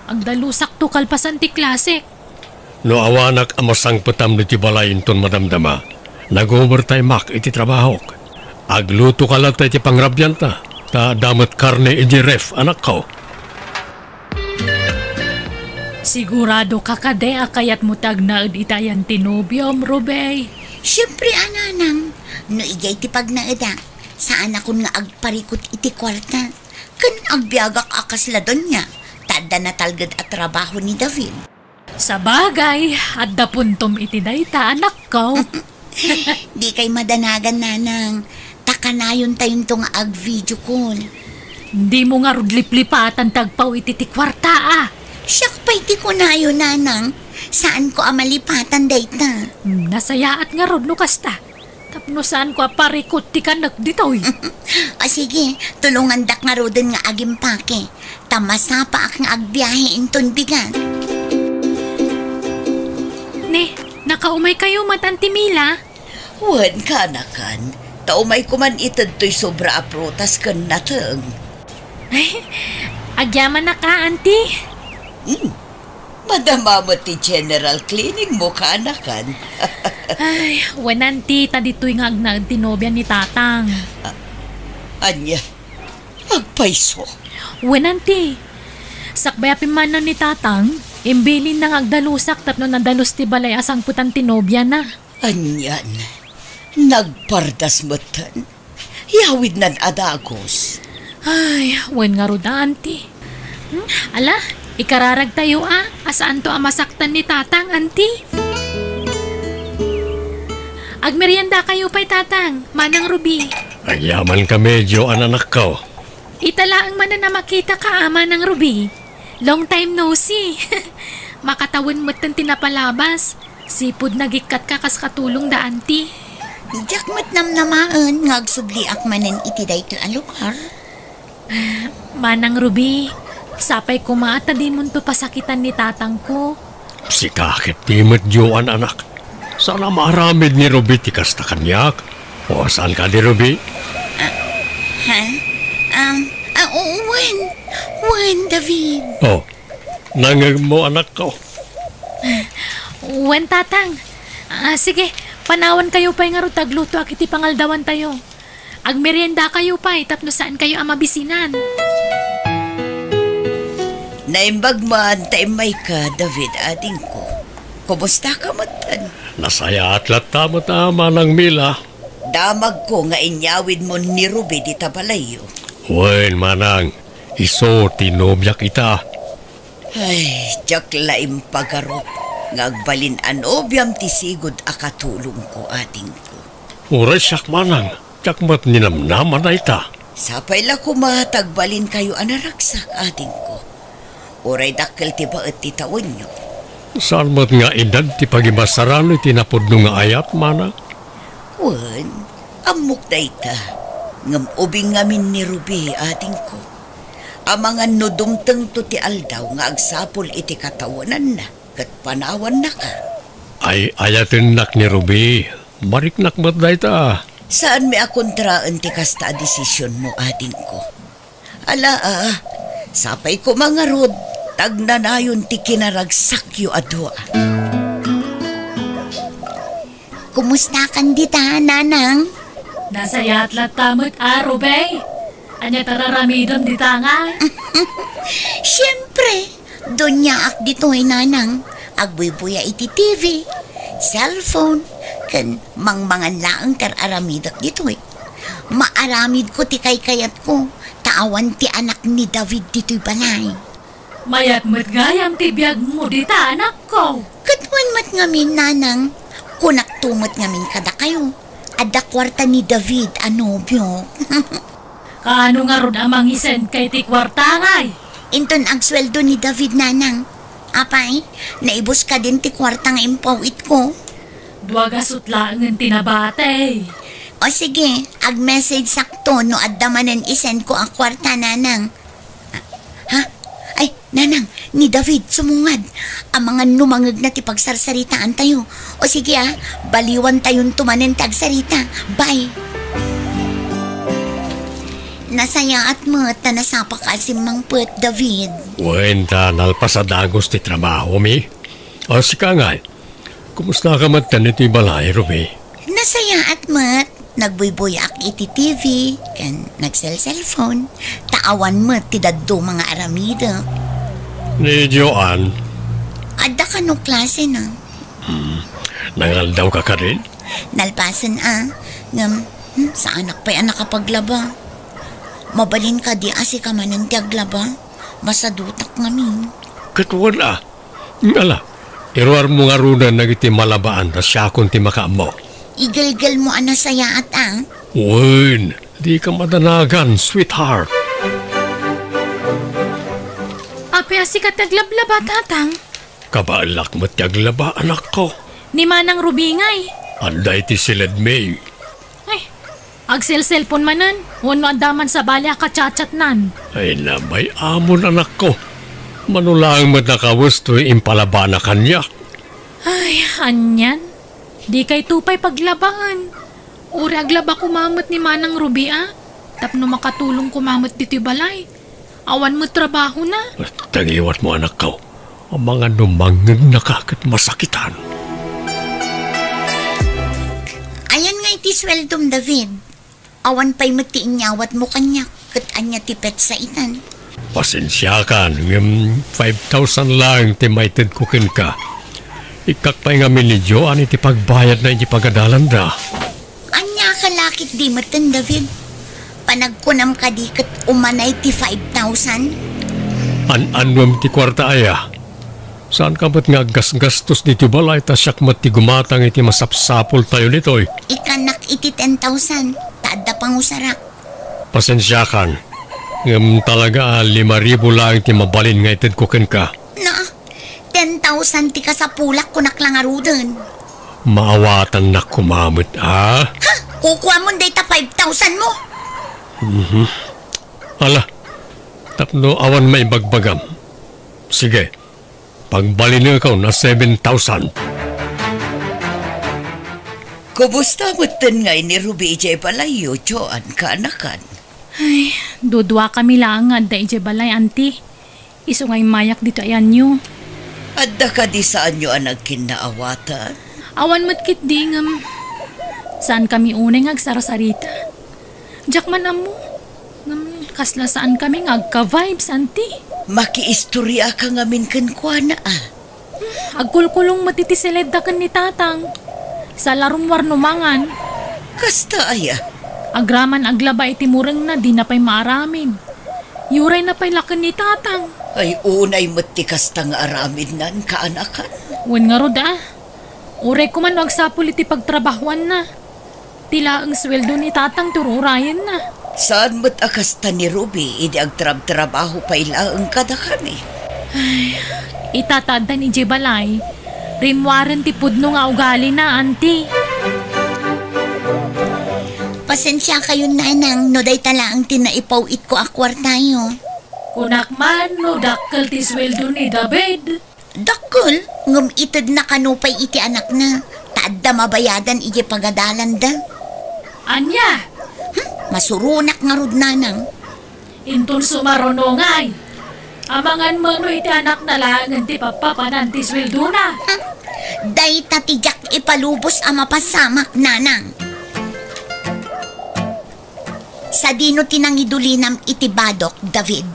agdalusakto kalpasan ti klasek. No awanak a masangpetam ditoy balay inton madamdama, nag-overtimeak iti trabahok. Aglutoka latta iti pangrabianta, ta adda met karne idiay ref, anakko. Siguradoka kadi a kayatmo ti agnaed iti ayan ti nobiom, Ruby? Siempre a, nanang. No idiay ti pagnaedak, saanakon nga agparikut iti kuarta. Ken agbiagak a kasla donia, ta adda natalged a trabaho ni David. Sabagay, adda puntom iti dayta, anakko. Dikay madanagan, nanang. Ta kanayontayonto nga ag-video call. Dimo ngarud liplipatan ti agpao iti ti kuarta, a. Siak pay ti kunayo, nanang. Saanko a malipatan dayta. Hmm, nasayaat ngarud no kasta. Tapno saanko a parikut ti kanek ditoy. O sige, tulongandak ngaruden nga agimpake. Ta masapaak nga agbiahe inton bigat. Ne, nakaumaykayo met, Auntie Mila? Wen, kaanakan, ta umayko man ited toy sobra a prutas ken nateng. Ay, agyamanak a, Auntie. Hmm. Madama met ti general cleaning mo, kaanakan. Ay, wen, Auntie, ta ditoy nga agnaed ti nobia ni Tatang. A-, ania? Agpayso? Wen, Auntie. Sakbay a pimmanaw ni Tatang, imbilinna nga agdalusak tapno nadalus ti balay a sangpetan ti nobiana. Anian, nagpardas metten. Yawidnan a dagus. Ay, wen ngarud a, Auntie. Hmm? Ala, ikararagtayo a, a saanto a masaktan ni Tatang, Auntie. Agmeriendakayo pay, Tatang, Manang Ruby. Agyamankami, Joan, anakko. Ita laeng manen a makitaka, Manang Ruby. Long time no see. Makatawen metten ti napalabas. Sipud nagikkatka kas katulong da, Auntie. Diak met namnamaen nga agsubliak manen iti daytoy a lugar. Manang Ruby, sapay koma ta dimonto pasakitan ni tatangko. Sika ketdi met, Joan, anak. Saan a maaramid ni Ruby ti kasta kaniak. O, saan kadi, Ruby? Ah, ha? Um, ah, oo, wen. Wen, David. O, nangngegmo, anakko. Wen, Tatang. Ah, sige, panawankayo pay ngarud ta aglutoak iti pangaldawantayo. Agmeriendakayo pay tapno saankayo a mabisinan. Naimbag man ta immayka, David, adingko. Kumustaka metten? Nasayaat latta met a, Manang Mila. Damagko nga inyawidmon ni Ruby dita balayyo. Wen, manang, isu ti nobiak ita. Ay, diak la impagarup nga agbalin a nobiam ti sigud a katulongko, adingko. Uray siak, manang, diak met ninamnama dayta. Sapay la koma ta agbalinkayo a naragsak, adingko. Uray dakkel ti baet ti tawenyo. Saan met nga idad ti pagimasarano iti napudno nga ayat, manang? Wen, ammok dayta. Ngem ubing ngamin ni Ruby, adingko. Amangan no dumtengto ti aldaw nga agsapul iti katawenanna ket panawannaka. Ay-ayatennak ni Ruby. Mariknak met dayta. Saanmi a kontraen ti kasta a desisionmo, adingko. Ala, a, sapay koma ngarud, ta agnanayon ti kinaragsakyo a dua. Kumustakan dita, nanang? Nasayaat latta met a, Ruby. Ania ti ar-aramidem dita ngay? Siempre, duniaak ditoy, nanang. Agbuybuya iti T V, cellphone, ken mangmangan laeng ti ar-aramidek ditoy. Maaramidko ti kaykayatko, ta awan ti anak ni David ditoy balay. Mayat met gayam ti biagmo dita, anakko. Ket wen met ngamin, nanang, kunakto met ngamin kadakayo, adda kuarta ni David a nobio. Kaano ngarud a mangisend kay ti kuarta ngay? Inton agsueldo ni David, nanang. Apay, naibus kadin ti kuarta nga impaw-itko. Dua gasut laengen ti nabati. O sige, ag-message sakto no adda manen isendko a kuarta, nanang. Ha? Ay, nanang, ni David, sumungad. Amangan no mangngegna ti pagsarsaritaantayo. O sige, ah, baliwantayonto manen ti agsarita. Bye. Nasayaat met ta nasapaka a simmangpet, David. Wen, ta nalpas a dagus ti trabahomi. O, sika ngay, kumusta ka met ditoy balay, Ruby? Nasayaat met. Nagbuybuyaak iti T V ken nagselselphone, ta awan met ti dadduma nga aramidek. Ni Joan? Adda kano klasena. Hmm. Nangaldawka kadin? Nalpasen a. Ngem, hmm, saanak pay a nakapaglaba. Mabalin kadi a sika manen ti aglaba? Masadutak ngamin. Ket wen a. Ala, iruarmo ngaruden dagiti malabaan ta siakon ti makaammo. Igelgelmo a nasayaat a. Wen, dika madanagan, sweetheart. Apay a sika ti aglablaba, tatang? Kabaelak met ti aglaba, anakko. Ni Manang Ruby ngay? Adda iti siledmi. Ay, agselselpon manen, wenno adda man sabali a kachatchatnan? Ay, nabay-amon, anakko. Mano laeng met a kawes toy impalabana kaniak. Ay, anian? Dikayto pay paglabaen. Uray aglaba koma met ni Manang Ruby a, tapno makatulong koma met ditoy balay. Awan met trabahona. Tagiwatmo, anakko. Amangan no mangngegnaka ket masakitan. Ayan nga iti sueldom, David. Awan pay met ti inyawatmo kaniak, ket ania ti petsa itan? Pasensiakan, ngem five thousand laeng ti maitedko kenka. Ikkak pay ngamin ni Joan iti pagbayadna iti pagadalanda. Ania ka lakit di metten, David? Panagkunam kadi ket umanay ti five thousand? An-annuem ti kuarta aya? Saanka met nga aggasgastos ditoy balay ta siak met ti gumatang iti masapsapultayo ditoy? Ikkannak iti ten thousand, ta adda pangusarak. Pasensiakan, ngem talaga a lima ribu laeng ti mabalin nga itedko kenka. Na, ten thousand ti kasapulak, kunak la ngaruden. Maawatannak koma met, a? Ha? Kukuamon dayta five thousand mo? Mhm. Ala, tapno awan maibagbagam. Sige, pagbalinekon a seven thousand. Kumusta metten ngay ni Ruby idiay balayyo, Joan, kaanakan? Ay, duduakami laeng nga adda idiay balay, Auntie. Isu nga immayak ditoy ayanyo. Adda kadi saanyo a nagkinnaawatan? Awan met ketdi ngem saankami unay nga agsarsarita. Diak man ammo. Ngem kasla saankami nga agka-vibes, Auntie. Makiistoriaka ngamin kenkuana, a. Hmm, agkulkulong met iti siledda ken ni Tatang. Saan la rummuar no mangan. Kasta aya? Agraman aglaba iti murengna, dina pay maaramid. Iurayna pay la ken ni Tatang. Ay, unay met ti kasta nga aramidnan, kaanakan. Wen ngarud, a. Uray koma no agsapul iti pagtrabahoanna. Ti laeng sueldo ni Tatang ti ur-urayenna. Saan met a kasta ni Ruby idi agtrabtrabaho pay laeng kadakami? Ay, ita ta addan idiay balay, rimmuaren ti pudno nga ugalina, Auntie. Pasensiakayon, Nanang, no dayta laeng ti naipaw-itko a kuartayo. Kunak man no dakkel ti sueldo ni David. Dakkel, ngem itedna kano pay iti anakna, ta adda mabayadan idiay pagadalanda. Ania? Hmm, masuronak ngarud, Nanang. Inton sumaruno ngay, amangan mano iti anakna laengen ti pappapanan ti sueldona. Hmm, dayta ti diak ipalubos a mapasamak, Nanang. Ta dino ti nangidulinam iti badok, David?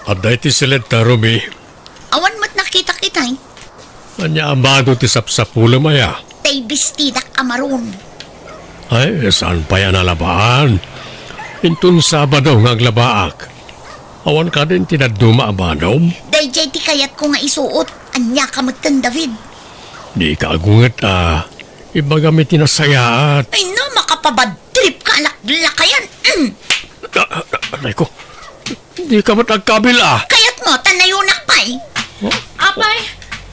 Adda iti siled ta, Ruby. Awan met nakitak itay. Ania a bado ti sapsapulem aya? Tay bistidak a maroon. Ay, saan pay a nalabaan? Inton Sabado nga aglabaak. Awan kadin ti dadduma a badom? Dayjay ti kayatko nga isuot. Ania ka metten, David? Di ka agunget a ibagam iti nasayaat. Ay na, makapabad trip ka, anak lakayan. Mm. Ah, ah, aray ko. Di ka met agkabil, ah. Kayat mo, tanayonak pay. Oh? Apay,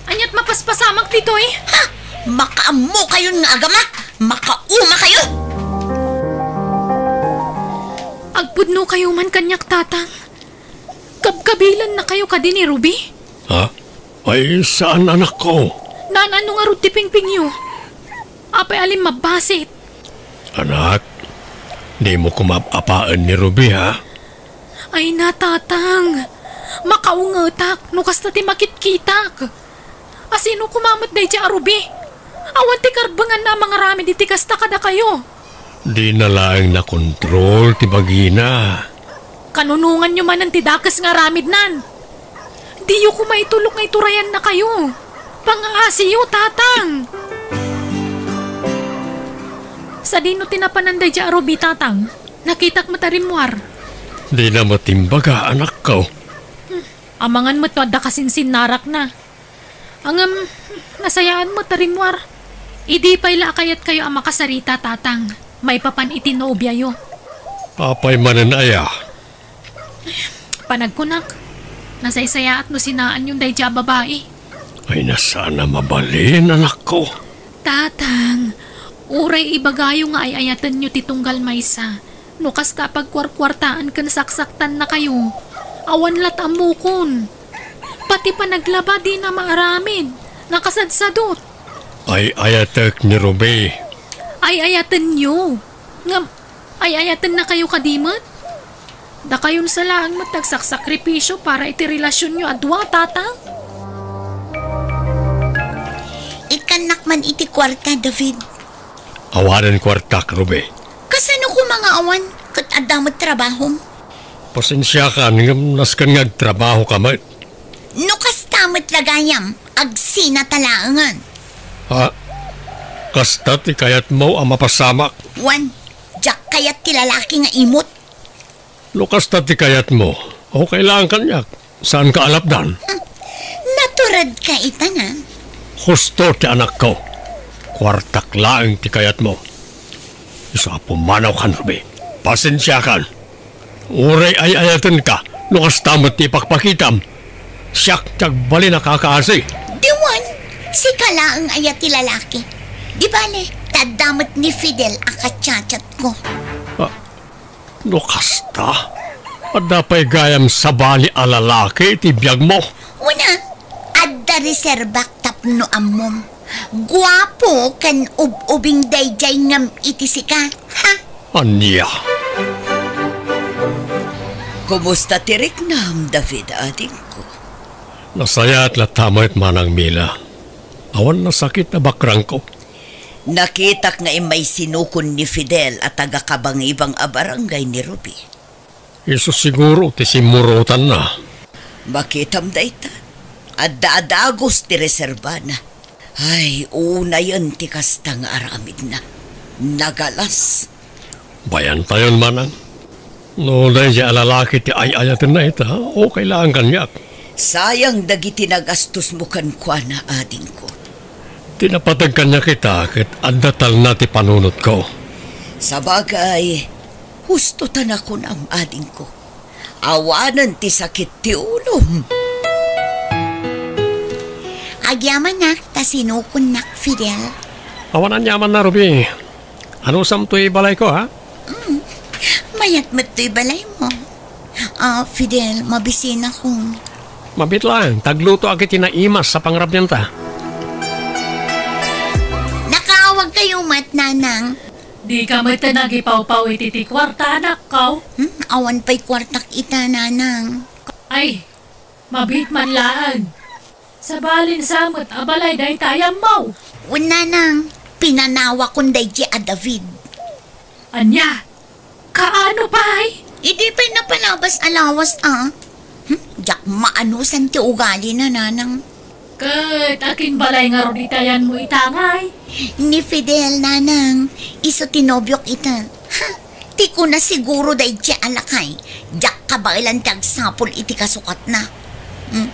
aniat mapaspasamak ditoy? Ha? Makaammo kayon nga agama. Makauma kayo. Agpudno kayo man kaniak, Tatang. Kabkabilan na kayo kadi ni Ruby? Ha? Ay, saan, anak ko? Naan-ano ngarud ti pingpingyo? Apay a limmabbasit? Anak, dimo koma ap-apaen ni Ruby, ha? Ay na, Tatang. Makaungetak no kasta ti makitkitak. A sino koma met daydiay a Ruby? Awan ti karbenganna a mangaramid iti kasta kadakayo. Dina laeng nakontrol ti bagina. Kanunonganyo manen ti dakes nga aramidnan. Diyo koma itulok nga iturayannakayo. Pangaasiyo, Tatang. Sadino ti napanan daydiay a Ruby, Tatang? Nakitak met a rimmuar. Dina met imbaga, anakko. Hmm, amangan met no adda kasinsinnarakna. Ngem, nasayaan met a rimmuar. Idi pay la a kayatkayo a makasarita, Tatang, maipapan iti nobiayo. Apay manen aya? Panagkunak, nasaysayaat no sinaanyon daydiay a babai. Ay, na, saan a mabalin, anakko. Tatang, uray ibagayo nga ay-ayatenyo ti tunggal maysa. No kasta a pagkuarkuartaan ken saksaktannakayo, awan la't ammokon. Pati panaglaba dina maaramid. Nakasadsadot. Ay-ayatek ni Ruby. Ay-ayatenyo. Ngem, ay-ayatennakayo kadi met? Dakayon sa laeng met ti agsaksakripisio para iti relasionyo a dua, Tatang. Ikkannak man iti kuarta, David. Awanen kuartak, Ruby. Kasano koma nga awan ket adda met trabahom? Pasensiakan, ngem nasken nga agtrabahoka met. No kasta met la gayam, agsinata laengen. Ha? Kasta ti kayatmo a mapasamak? Wen, diak kayat ti lalaki nga imot. No kasta ti kayatmo, okay laeng kaniak. Saanka a lapdan? Hmm. Naturedka ita, na. Husto ti anakko. Kuartak laeng ti kayatmo. Isu a pumanawkan, Ruby. Pasensiakan. Uray ay-ayatenka, no kasta met ti ipakpakitam. Siak ti agbalin a kakaasi. Diwan, sika laeng aya ti lalaki. Di bale, ta adda met ni Fidel a kachatchatko. Ah, No kasta, adda pay gayam sabali a lalaki iti biagmo? Wen a, adda reserbak tapno ammom. Guapo ken ub-ubing daydiay ngem iti sika, ha? Ania? Kumusta ti riknam, David, adingko? Nasayaat latta met, Manang Mila. Awan nasakit a bakrangko. Nakitak nga immay sinukon ni Fidel a taga-Kabangibang a barangay ni Ruby. Isu siguro ti simmurotanna. Makitam dayta. Adda a dagus ti reserbana. Ay, unayen ti kasta nga aramidna. Nagalas. Bayantayon, Manang. No daydiay a lalaki ti ay-ayatenna ita, okay laeng kaniak. Sayang dagiti nagastosmo kenkuana, adingko. Ti napateg kaniak ita ket adda talna ti panunotko. Sabagay, husto ta nakunam, adingko. Awanen ti sakit ti ulom. Agyamanak ta sinukonnak, Fidel. Awan aniamanna, Ruby. Anusam toy balayko, ha? Mm. Mayat met toy balaymo. Ah, Fidel, mabisinakon. Mabiit laeng, taglutoak iti naimas a pangrabianta. Nakaawagkayo met, Nanang. Dika met nagipawpaw iti ti kuarta, anakko? Hmm, awan pay kuartak ita, Nanang. Ay, mabiit man laeng. Sabalin sa met a balay dayta a yammo. Wen, Nanang, pinanawakon daydiay a David. Ania? Kaano pay? Idi pay napalabas a lawas, a. Hmm? Diak maanusan ti ugalina, nanang. Ket akin balay ngarud iti ayanmo ita ngay? Ni Fidel, nanang. Isu ti nobiok ita. Ha? Ti kuna siguro daydiay a lakay, diak kabaelan ti agsapul iti kasukatna. Hmm?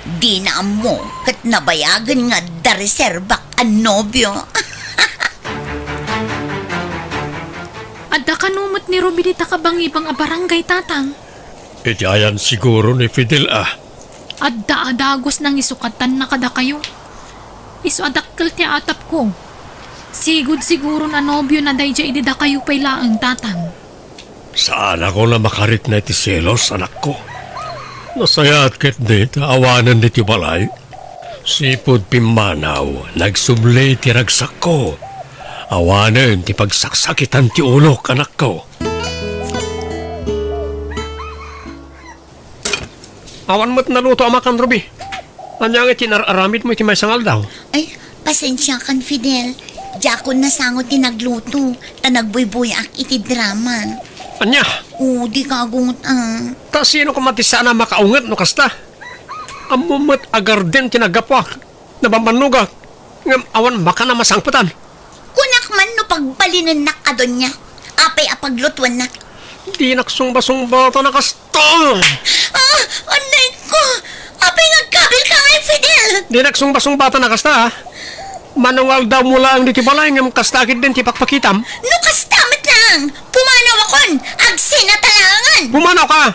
Dina ammo ket nabayagen nga adda reserbak a nobio. Adda kano met ni Ruby dita kabangibang a barangay, Tatang? Iti ayan siguro ni Fidel a. Adda a dagus nangisukatan na kadakayo. Isu a dakkel ti atapko. Sigud siguro a nobio na daydiay idi dakayo pay laeng, Tatang. Saanakon a makarikna iti selos, anakko. Nasayaat ketdi ta awanen ditoy balay. Sipud pimmanaw, nagsubli ti ragsakko. Awanen ti pagsaksakitan ti ulok, anakko. Awan met naluto a makan, Ruby. Ania ngay ti inar-aramidmo iti maysa nga aldaw? Ay, pasensiakan, Fidel. Diakon nasango ti nagluto, ta nagbuybuyaak iti drama. Ania? O, di kagungot, a. Ta sino koma ti saan a makaunget no kasta? Ammom met a garden ti naggapuak. Nabambannogak, ngem awan makan a masangpetan. Kunak man no pagbalinennak a donia. Apay a paglutuennak? Dinak sungbasungbatan a kasta. Ah, anay ko! Apay nga agkabilka ngay, Fidel? Dinak sungbasungbatan a kasta, a. Mano nga aldawmo laeng ditoy balay ngem kasta ketdin ti pakpakitam? No kasta met laeng, pumanawakon, agsinatalangan! Pumanawka!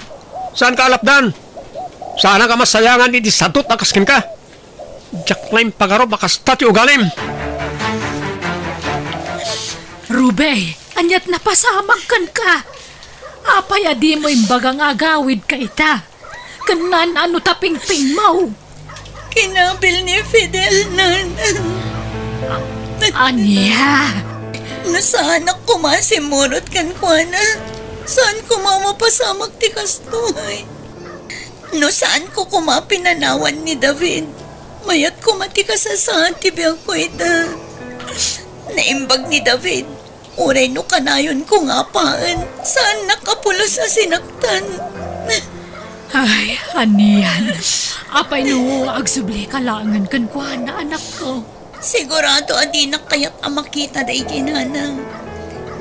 Saanka a lapdan? Saanka a masayangan iti sadut a kas kenka? Diak la impagarup a kasta ti ugalim. Ruby, aniat napasamak kenka? Apay a dimo imbaga nga agawidka ita? Ken naan-ano ta pingpingmo? Kinabil ni Fidel, Nana. Ania? No saanak koma a simmurot kenkuana, saan koma a mapasamak ti kastoy. No saanko koma pinanawan ni David, mayat koma ti kasasaad ti biagko ita. Naimbag ni David, uray no kanayonko nga apaen, saannak a pulos a sinaktan. Ay, anian. Apay no agsublika laengen kenkuana, anakko? Sigurado a dinak kayat a makita daydi, Nanang.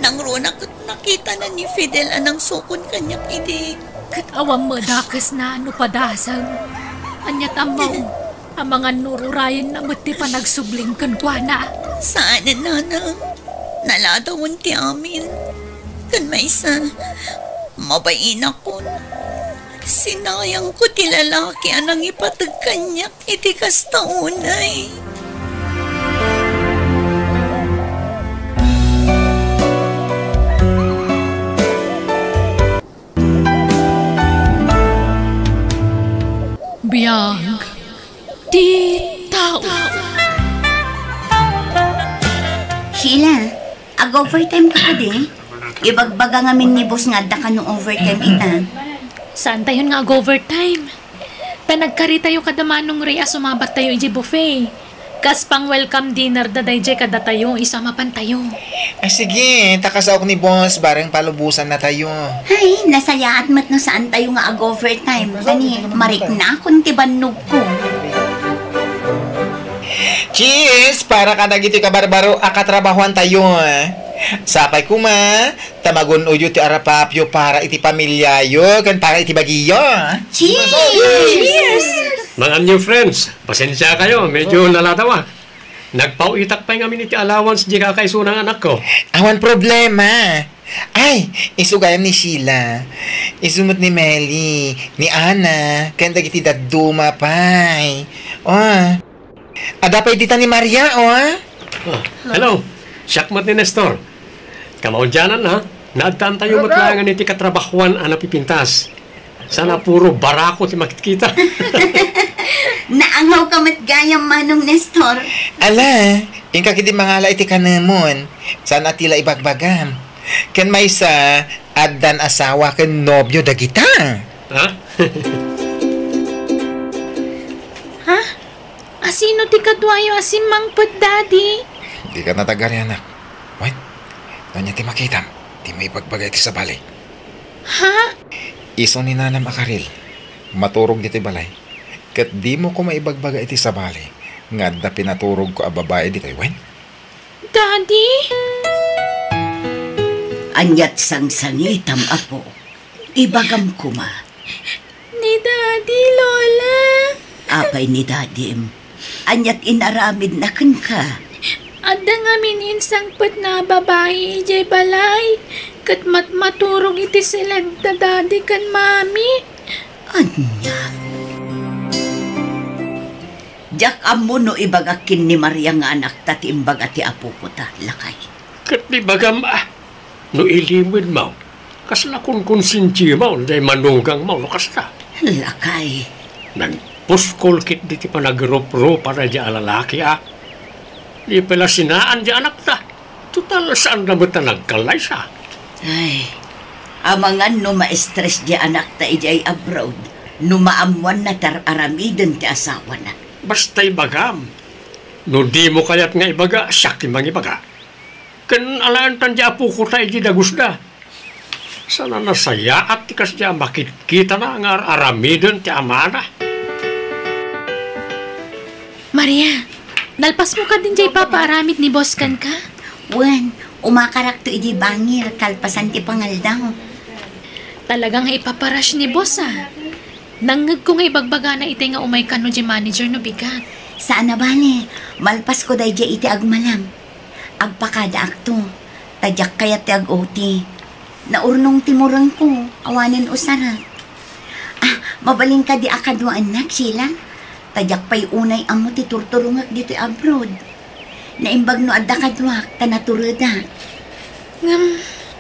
Nangrunak ket nakitana ni Fidel a nangsukon kaniak idi. Ket awan met dakesna no padasem. Ania ti ammom? Amangan no ur-urayenna met ti panagsublim kenkuana. Saanen, Nanang. Naladawen ti amin. Ken maysa, mabainakon. Sinayangko ti lalaki a nangipateg kaniak iti kasta unay. Biag ti tao. Sheila, ag-overtime ka kadi? Ibagbaga ngamin ni boss nga adda kano overtime ita. Saantayon nga ag-overtime? Ta nagkaritayo kada Manong Ray a sumabattayo idiay buffet. Kas pang-welcome dinner da daydiay kadatayo, isu a mapantayo. Ah, sige, ta kasaok ni boss, bareng palubosannatayo. Ay, nasayaat met no saantayo nga ag-overtime. Tani, mariknakon ti bannogko. Cheers! Para kadagiti kabarbaro a katrabahoantayo. Sapay koma, ta magun-oyo ti arapapyo para iti pamiliayo ken para iti bagiyo. Cheers! Cheers! Mga new friends, pasensiakayo, medyo naladawak. Nagpauitak pay ngamin iti allowance di kakaisuna nga anakko. Awan problema. Ay, isu gayam ni Sheila. Isu met ni Meli, ni Ana, ken dagiti dadduma pay. Oh. Adda pay dita ni Maria, oh. Ah, hello. Siak met ni Nestor. Kamaudianan, ha? Naaddaantayo met laengen iti katrabahoan a napipintas. Sana puro barako ti makitkita. Naangaw ka met gayam, Manong Nestor. Ala, inka ketdi mangala iti kanemon. Saan a ti la ibagbagam. Ken maysa, addan asawa ken nobio dagita. Ha? Ha? Asino ti kaduayo a simmangpet, Daddy? Dika natagari, anak. Wen, ania ti makitam? Dimo ibagbaga iti sabali. Ha? Isu ni nanam a Karil, maturog ditoy balay. Ket dimo koma ibagbaga iti sabali nga adda pinaturogko a babai ditoy, wen? Daddy? Ania't sangsangitam, apo? Ibagam koma. Ni Daddy, Lola. Apay ni Dadim? Ania't inaramidna kenka? Adda ngamin insangpetna a babai idiay balay, ket matmaturog iti siled da Daddy ken Mami. Ania? Diak ammo no ibagak ken ni Maria nga anakta ti imbaga ti apokota, lakay. Ket ibagam a, no ilimedmo, kasla konkonsensiam, diay manugangmo no kasta. Lakay. Nagpuskol ketdi ti panagruprupana diay a lalaki a. Di pay la sinaan diay anakta. Total, saanda met a nagkallaysa. Ay, amangan no ma-stress diay anakta idiay abroad, no maammoanna ti ar-aramiden ti asawana. Basta ibagam, no dimo kayat nga ibaga, siak ti mangibaga. Ken alaentan diay apokota idiay dagusda. Saan a nasayaat ti kasdiay a makitkitana nga ar-aramiden ti amana. Maria, nalpasmo kadin diay ipapaaramid ni boss kenka? Wen, umakarakto idiay bangir kalpasan ti pangaldaw. Talaga nga ipapa-rush ni boss, a. Nangngegko nga ibagbagana itay nga umay kano diay manager no bigat. Saan a bale, malpasko daydiay iti agmalem. Agpakadaakto, ta diak kayat ti ag-O T. Naurnong ti murengko, awanen usarek. Ah, mabalin kadi a kaduaennak, Sheila? Ta diak pay unay ammo ti turturongek ditoy abroad. Naimbag no adda kaduak, ta naturedak. Ngem,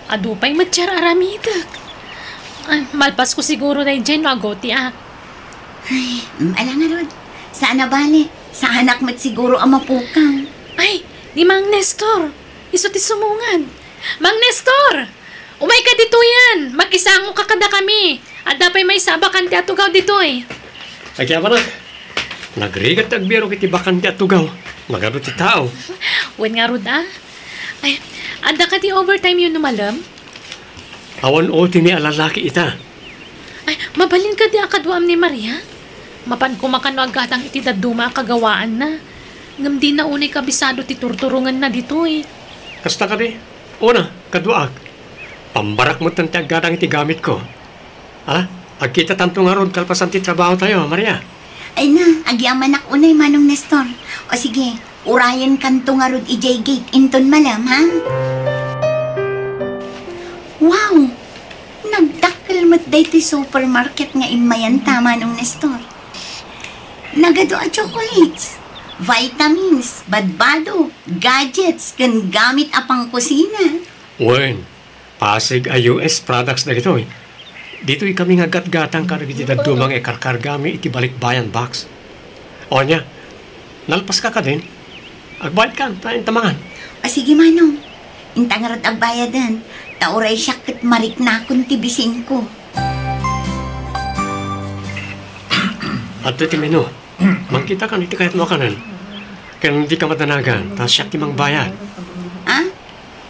adu pay met ti ar-aramidek. Ay, malpasko siguro daydiay no ag-O T-ak. Ay, mm, ala ngarud. Saan a bale. Saanak met siguro a mapukaw. Ay, ni Mang Nestor. Isu ti sumungad. Mang Nestor! Umayka ditoyen! Makisangoka kadakami! Adda pay maysa a bakante a tugaw ditoy. Agyamanak, nagrigat ti agbirok iti bakante a tugaw. Nagadu ti tao. Wen ngarud, a. Ay, adda kadi overtime-yo no malem? Awan O T-mi a lalaki ita. Ay, mabalin kadi a kaduam ni Maria? Mapan koma kano a gatang iti dadduma a kagawaanna. Ngem dina unay kabisado ti turturongenna ditoy. Kasta kadi? Una, kaduaak. Pambarak metten ti aggatang iti gamitko. Ala, agkitatanto ngarud kalpasan ti trabahotayo, Maria. Ay na, agyamanak unay, Manong Nestor. O sige, urayenkanto ngarud idiay gate inton malem, ha? Wow! Nagdakkel met daytoy supermarket nga immayanta, Manong Nestor. Nagadu a chocolates, vitamins, badbado, gadgets, ken gamit a pangkusina. Wen, Pasig a U S products dagitoy. Ditoy kami nga gatgatang kadagiti dadduma nga ikarkargami iti balikbayan box. O ania, nalpaska kadin? Agbayadkan, ta inta mangan. O sige, Manong. Inta ngarud agbayadan, ta uray siak ket mariknakon ti bisinko. Adtoy ti menu. Mangkitakan iti kayatmo a kanen. Ken dika madanagan, ta siak ti mangbayad. Ah?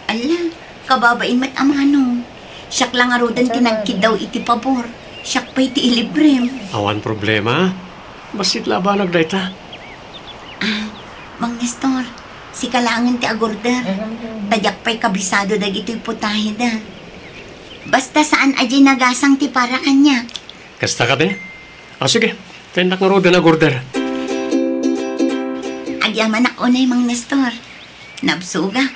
Ala, kababain met a Manong. Siak la ngaruden ti nagkiddaw iti pabor. Siak pay ti ilibrem. Awan problema. Bassit la a banag dayta. Ah, Mang Nestor, sika laengen ti agorder. Ta diak pay kabisado dagitoy putaheda. Basta saan a diay nagasang ti para kaniak. Kasta kadi? Ah, sige. Tennak ngaruden agorder. Agyamanak unay, Mang Nestor. Nabsogak.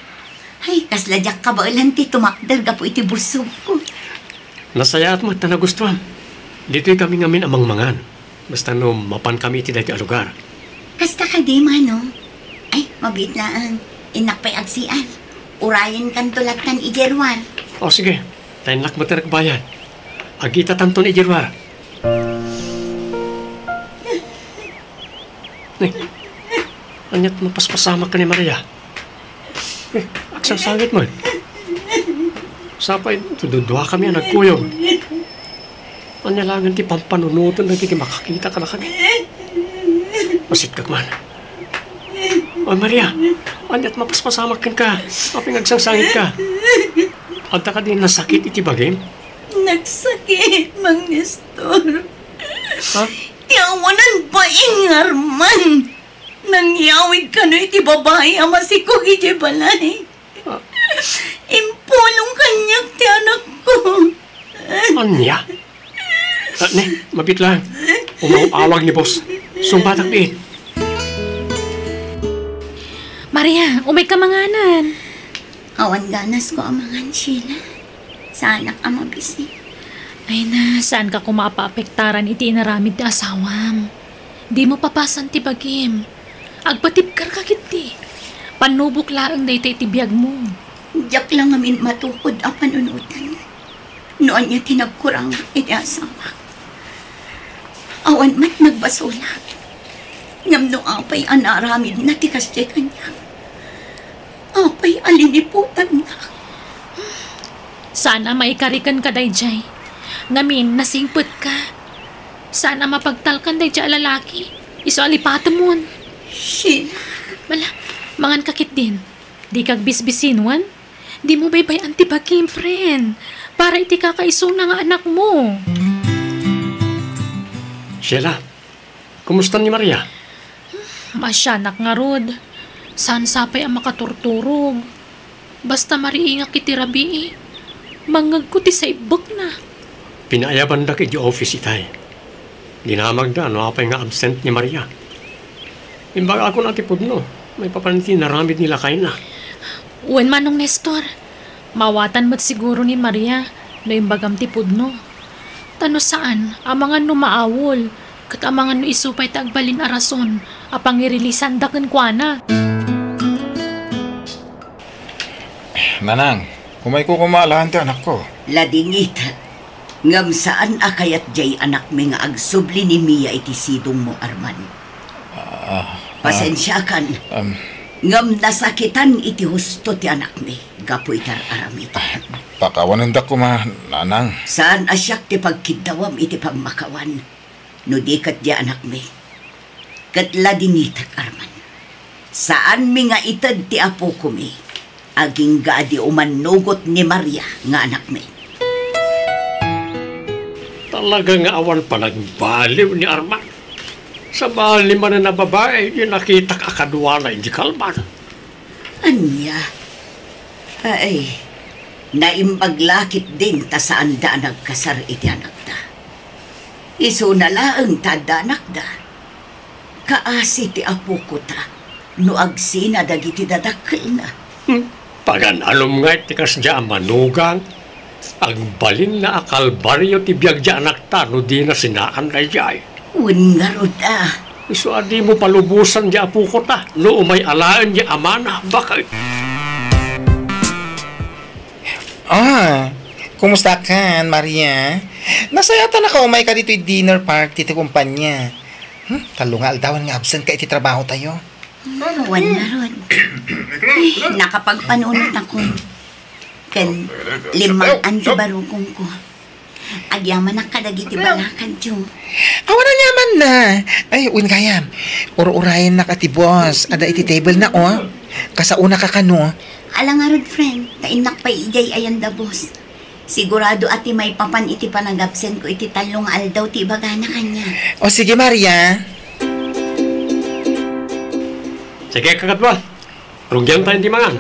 Ay, kasla diak kabaelan ti tumakder gapu iti bussogko. Nasayaat met ta nagustuam. Ditoy kami ngamin a mangmangan. Basta no mapan kami iti daytoy a lugar. Kasta kadi, Manong? Ay, mabiit laeng. Innak pay agsiar. Urayenkanto lattan idiay ruar. O, sige. Ta innak met ti nagbayad. Agitatanton idiay ruar. Ni, ania't mapaspasamak ken ni Maria? Eh, agsangsangit met. Sapay, duduakami a nagkuyog. Ania laengen ti pampanunoten dagiti makakita kadakami? Masitkak man. Oy, Maria, ania't mapaspasamak kenka? Apay nga agsangsangitka? Adda kadi nasakit iti bagim? Nagsakit, Mang Nestor. Ha? Ti awanan baing nga Arman. Nangyawid kano iti babai a masikog idiay balay. Ah. Impulong kaniak ti anakko. Ania? Ah, ne, mabit lang. Umaw-awag ni boss. Sungbatak diin. Maria, umayka manganan. Awan ganasko a mangan, Sheila. Saanak a mabisi. Ay na, saanka koma a paapektaran iti inaramid ti asawam. Dimo papasan ti bagim. Agpatibkarka ketdi. Pannubok laeng daytoy iti biagmo. Diak la ngamin matukod a panunotan no ania ti nagkurangak iti asawak. Awan met nagbasolak. Ngem no apay a naaramidna ti kasdiay kaniak, apay a liniputannak? Saan a maikariken kadaydiay. Ngamin, nasingpetka. Saan a mapagtalkan daydiay a lalaki. Isu a lipatemon. Sheila. Mala, manganka ketdin. Dika agbisbisinuan. Dimo baybay-an ti bagim, friend. Para iti kakaisuna nga anakmo. Sheila, kumusta ni Maria? Maasianak ngarud. Saan sapay a makaturturog. Basta mariingak iti rabii, mangngegko ti saibbekna. Pinaayabandak idiay office itay. Dinamagda no apay nga absent ni Maria. Imbagakon a ti pudno, maipapan iti naramid ni lakayna. Wen, Manong Nestor, maawatan met siguro ni Maria no imbagam ti pudno. Ta no saan, amangan no maawol, ket amangan no isu pay ti agbalin a rason a pangirelasanda kenkuana. Nanang, umayko koma alaen ti anakko. Ladingitek, ngem saan a kayat diay anakmi nga agsubli ni Mia iti sidongmo, Arman. Ah, ah. Pasensiakan, um, ngem nasakitan iti husto ti anakmi gapu iti ar-aramidem. Ah, pakawanendak koma, Nanang. Saan a siak ti pagkiddawam iti pammakawan. No di ket diay anakmi. Ket ladingitek, Arman. Saanmi nga ited ti apokomi, agingga a di umannugot ni Maria nga anakmi. Talaga nga awan panagbaliw ni Arman. Sabali manen a babai, ti nakitak a kaduana idi kalman. Ania? Ay, naimbag la ketdin ta saanda a nagkasar iti anakda. Isuna laeng ta adda anakda. Kaasi ti apokota no agsina dagiti dadakkelna. Hmm, pagan-anom nga iti kasdiay a manugang. Agbalinna a kalbario ti biag diay anakta no dina sinaan daydiay. Wen ngarud a. Isu a dimo palubosan diay apokota no umay alaen diay amana, baket. Ah, kumustakan, Maria? Nasayatanaka umayka ditoy dinner party ti kumpanya. Hmm, tallo nga aldawan nga absent ka iti trabaho tayo. Wen ngarud. Ay, nakapagpanunot ako. Ken limmang-an ti barukongko. Agyamanak kadagiti balakadyo. Awan aniamanna. Ay, wen gayam. Ur-urayennak a ti boss. Adda iti table na, oh. Kasaonaka kano. Ala ngarud, friend. Ta innak pay idiay ayanda, boss. Sigurado a ti maipapan iti panagabsentko iti tallo nga aldaw ti ibagana kaniak. O sige, Maria. Sige, kakadwa. Rugian tayo ti mangan.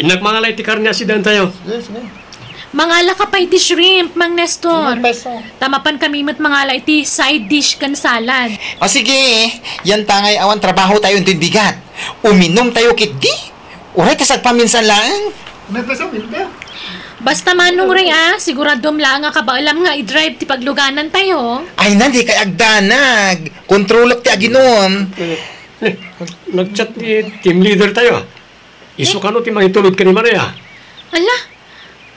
Innak mangala iti karne a sidaentayo. Sige, sige. Mangalaka pay iti shrimp, Mang Nestor. Limang peso. Ta mapan kami met mangala iti side dish ken salad. O sige, yanta ngay awan trabaho tayo intoy bigat. Uminom tayo ketdi. Uray ta sadpaminsan laeng. Limang peso, limang peso. Basta Manong Ray, ah, siguraduem laeng a kabaelam nga i-drive ti pagluganantayo. Ay na, dikay agdanag. Kontrolek ti aginom. Eh, nag-chat ti team leader tayo, ah. Isu kano ti mangitulod ken ni Maria? Ala,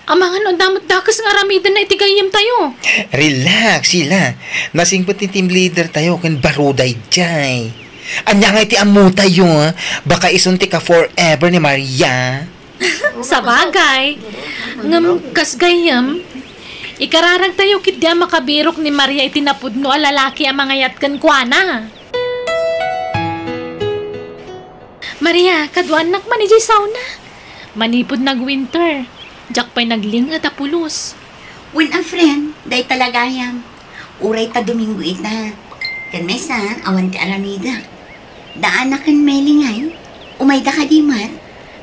amangan no adda met dakes nga aramidenna iti gayyemtayo. Relax, Sheila. Nasingpet ti team leader tayo ken baro daydiay. Ania ngay ti ammotayo, ah? Baka isun ti ka-forever ni Maria. Sabagay. Ngem kas gayyem, ikararagtayo ketdi a makabirok ni Maria iti napudno a lalaki a mangayat kenkuana. Maria, kaduanak man idiay sauna. Manipud nag-winter, Diak pay nagling-et a pulos. Wen a friend, dayta la gayam. Uray ta Domingo ita. Ken maysa, awan ti aramidek. Daanaken melingay. Umayda kadi met?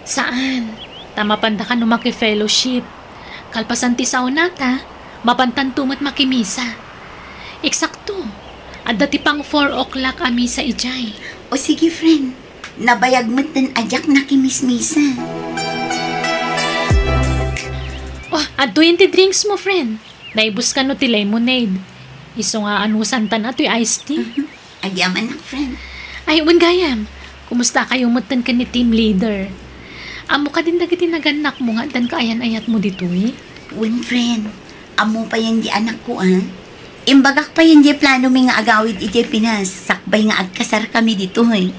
Saan. Ta mapanda kano maki-fellowship. Kalpasan ti saonata, mapantanto met makimisa. Eksakto, adda ti pang four o'clock a misa idiay. O sige, friend. Nabayag metten a diak nakimismisa. Oh, adtoyen ti drinks mo, friend. Naibus kano ti lemonade. Isu nga anusantan a toy iced tea. Mhm. Agyamanak, friend. Ay, wen gayam. Kumusta kayo metten ken ni team leader? Ammo kadin dagiti nagannakmo nga addan kaayan-ayatmo ditoy? Wen, friend. Ammo payen di anakko, a? Imbagak payen di planomi nga agawid idiay Pinas, sakbay nga agkasarkami ditoy.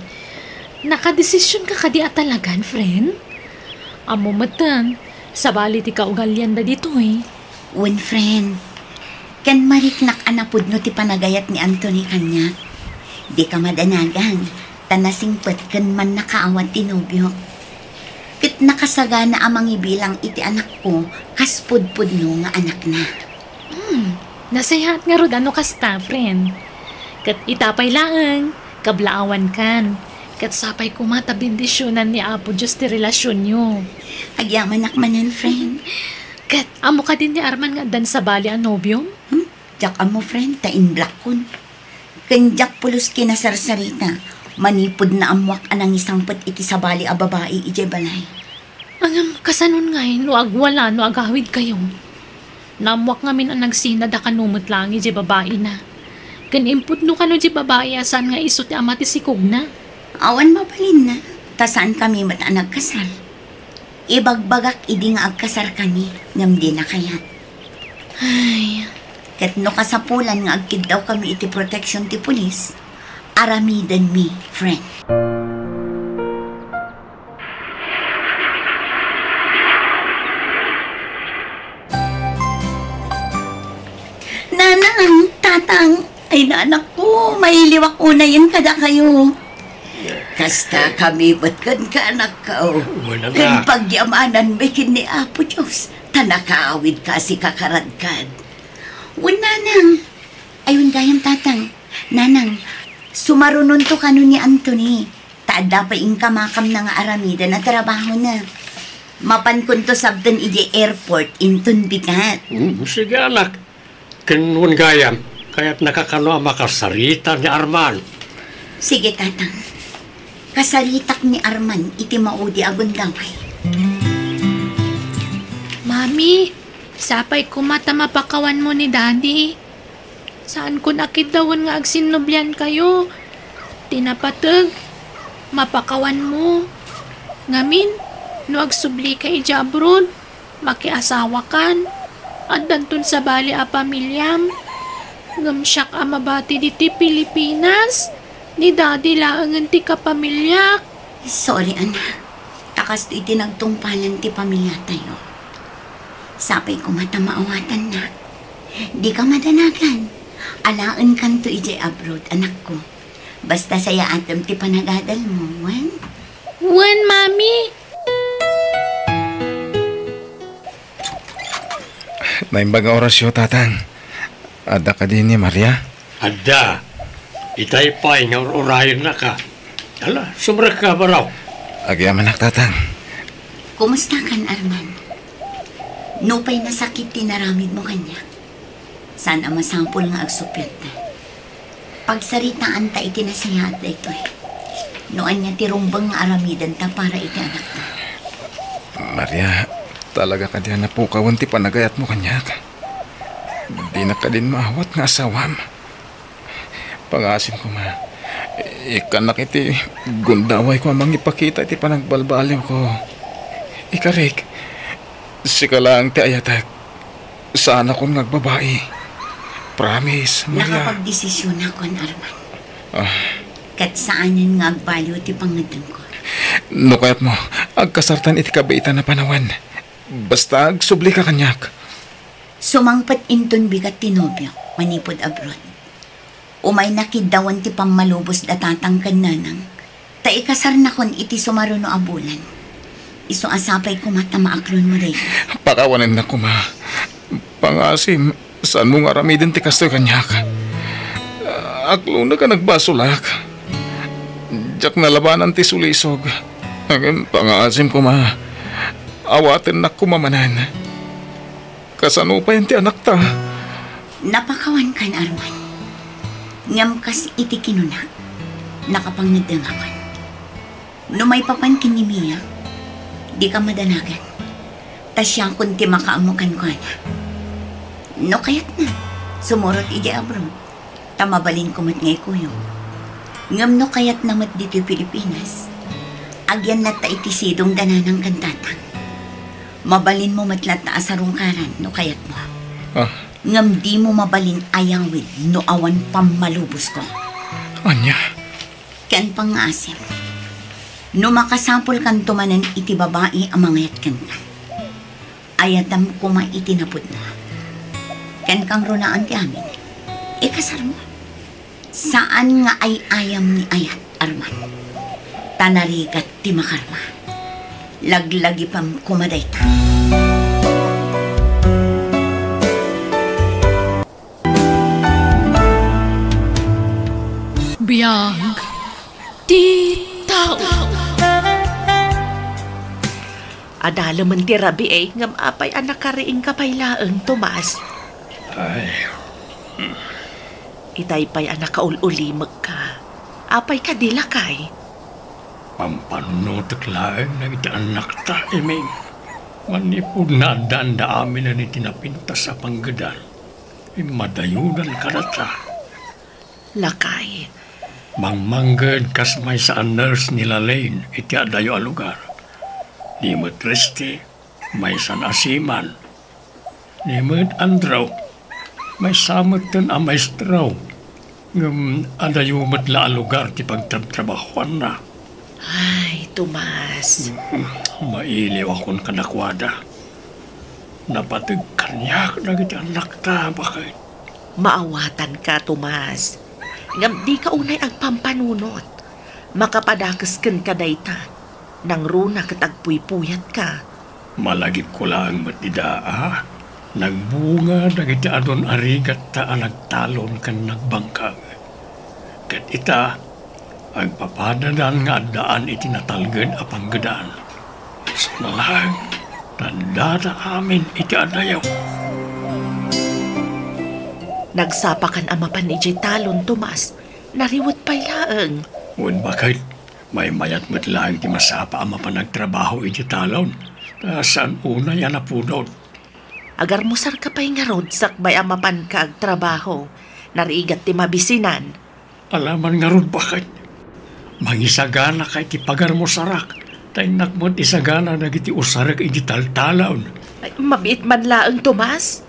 Nakadesisionka kadi a talagan, friend? Ammo metten, sabali ti kaugalianda ditoy. Wen, friend. Ken mariknak a napudno ti panagayat ni Anthony kaniak. Dika madanagan, ta nasingpet ken mannakaawat ti nobiok. Ket nakasagana a mangibilang iti anakko kas pudpudno nga anakna. Hmm, nasayaat ngarud a no kasta, friend. Ket ita pay laeng, kablaawankan. Ket sapay koma ta bendisionan ni Apo Dios ti relasionyo. Agyamanak manen, friend. Ket ammo kadin ni Arman nga addan sabali a nobiom? Hmm? Diak ammo, friend, ta inblockon. Ken diak pulos kinasarsarita, manipud naammoak a nangisangpet iti sabali a babai idiay balay. Ngem, kasanon ngay no agwala no agawidkayo? Naammoak ngamin a nagsinada kano met laeng idiay babaina. Ken impudno kano diay babai a saan nga isu ti ama ti sikogna. Awan mabalinna, ta saankami met a nagkasar. Ibagbagak idi nga agkasarkami, ngem dina kayat. Ay. Ket no kasapulan nga agkiddawkami iti protection ti pulis, aramidenmi, friend. Nanang, tatang, ay, nanakko, mailiwak unayen kadakayo. Kasta kami met kenka, anakko. Wen a nga. Ken pagyamananmi ken ni Apo Dios, ta nakaawidka a sika kad-kad. Wen, nanang. Ay, wen gayam, tatang. Nanang, sumarunonto kano ni Anthony. Ta adda pay inkamakamna nga aramiden a trabahona. Mapankonto sabten idiay airport inton bigat. Mm, sige, anak. Ken wen gayam, kayatnaka kano a makasarita ni Arman? Sige, tatang. Kasaritak ni Arman iti maudi a gundaway. Mami, sapay koma ta mapakawanmo ni Daddy. Saankon a kiddawen nga agsinnubliankayo. Ti napateg, mapakawanmo. Ngamin, no agsublika idiay abroad, makiasawakan. Addanton sabali a pamiliam. Ngem siak a mabati ditoy Pilipinas, ni Daddy laengen ti kapamiliak. Sorry, anak. Ta kastoy ti nagtungpalan ti pamiliatayo. Sapay koma ta maawatannak. Dika madanagan. Alaenkanto idiay abroad, anakko. Basta sayaatem ti panagadalmo, wen? Wen, Mami. Naimbag nga orasyo, tatang. Adda kadi ni Maria? Adda. Itay pay nga ur-urayennaka. Ala, sumrekka, baro. Agyamanak, tatang. Kumustakan, Arman? Nupay nasakit ti naramidmo kaniak, saan a masapul nga agsuppiatta. Pagsaritaanta iti nasayaat daytoy. No ania ti rumbeng nga aramidenta para iti anakta. Maria, talaga kadi a napukawen ti panagayatmo kaniak? Dinak kadin maawat nga asawam. Pangaasim koma, ikkannak iti gundawayko a mangipakita iti panagbalbaliwko. Ikarik, sika laeng ti ayatek. Saanakon nga agbabai. Promise, Maria. Nakapagdesisionakon, Arman. Ah. Ket saanen nga agbaliw ti pangngeddengko. No kayatmo, agkasartan iti kabiitan a panawen. Basta agsublika kaniak. Sumangpet inton bigat ti nobiok manipud abroad. Umayna kiddawen ti pammalubos da tatang ken nanang, ta ikasarnakon iti sumaruno a bulan. Isu a sapay koma ta maaklonmo dayta. Pakawanennak koma. Pangasim, saanmo nga aramiden ti kastoy kaniak. Aklonek a nagbasolak. Diak nalabanan ti sulisog. Ngem pangaasim koma, awatennak koma manen. Kasano pay ti anakta? Napakawankan, Arman. Ngem kas iti kinunak, nakapangngeddengakon. No maipapan ken ni Mia, dika madanagan. Ta siakon ti makaammo kenkuana. No kayatna, sumurot idiay abroad, ta mabalinko met nga ikuyog. Ngem no kayatna met ditoy Pilipinas, agyannatta iti sidong da nanang ken tatang. Mabalinmo met latta a sarungkaran no kayatmo. Ah. Ngem dimo mabalin ayawid no awan pammalubosko. Ania? Ken pangngaasim, no makasapulkanto manen iti babai a mangayat kenka, ayatam koma iti napudno. Ken kangrunaan ti amin, ikasarmo. Saan nga ay-ayam ni ayat, Arman. Ta narigat ti makarma. Laglagipem koma dayta. Biag ti tao. Adalemen ti rabii, ngem apay a nakariingka pay laeng, Tomas? Ay. Itay pay a nakaul-ulimekka. Apay kadi, lakay? Pampanunotek laeng dagiti annakta, Eming. Manipud naaddaanda aminen iti napintas a panggedan, immadayodan kadata. Lakay. Mangmangged kas maysa a nurse ni Lalaine iti adayo a lugar. Ni met Resty, maysan a seaman. Ni met Andrew, maysa metten a maestro. Ngem adayo met la a lugar ti pagtrabtrabahuanna. Ay, Tomas. Mailiwakon kadakuada. Napateg kaniak dagiti annakta, baket. Maawatanka, Tomas. Ngem dika unay agpampanunot. Makapadakes kenka dayta. Nangruna ket agpuypuyatka. Malagipko laeng met dida a nagbunga dagiti adun a rigatta a nagtalon ken nagbangkag. Ket ita, agpapadadan nga addaan iti natalged a panggedan. Isuna laeng, tandada amin iti adayo. Nagsapakan a mapan idiay talon, Tomas. Nariwet pay laeng. Wen, baket, maymayat met laeng ti masapa a mapan agtrabaho idiay talon. Ta saan unay a napudot. Agarmusarka pay ngarud sakbay a mapanka agtrabaho. Narigat ti mabisinan. Alaman ngarud, baket. Mangisaganaka iti pagarmusarak, ta innak met isagana dagiti usarek iti taltalon. Ay, mabiit man laeng, Tomas.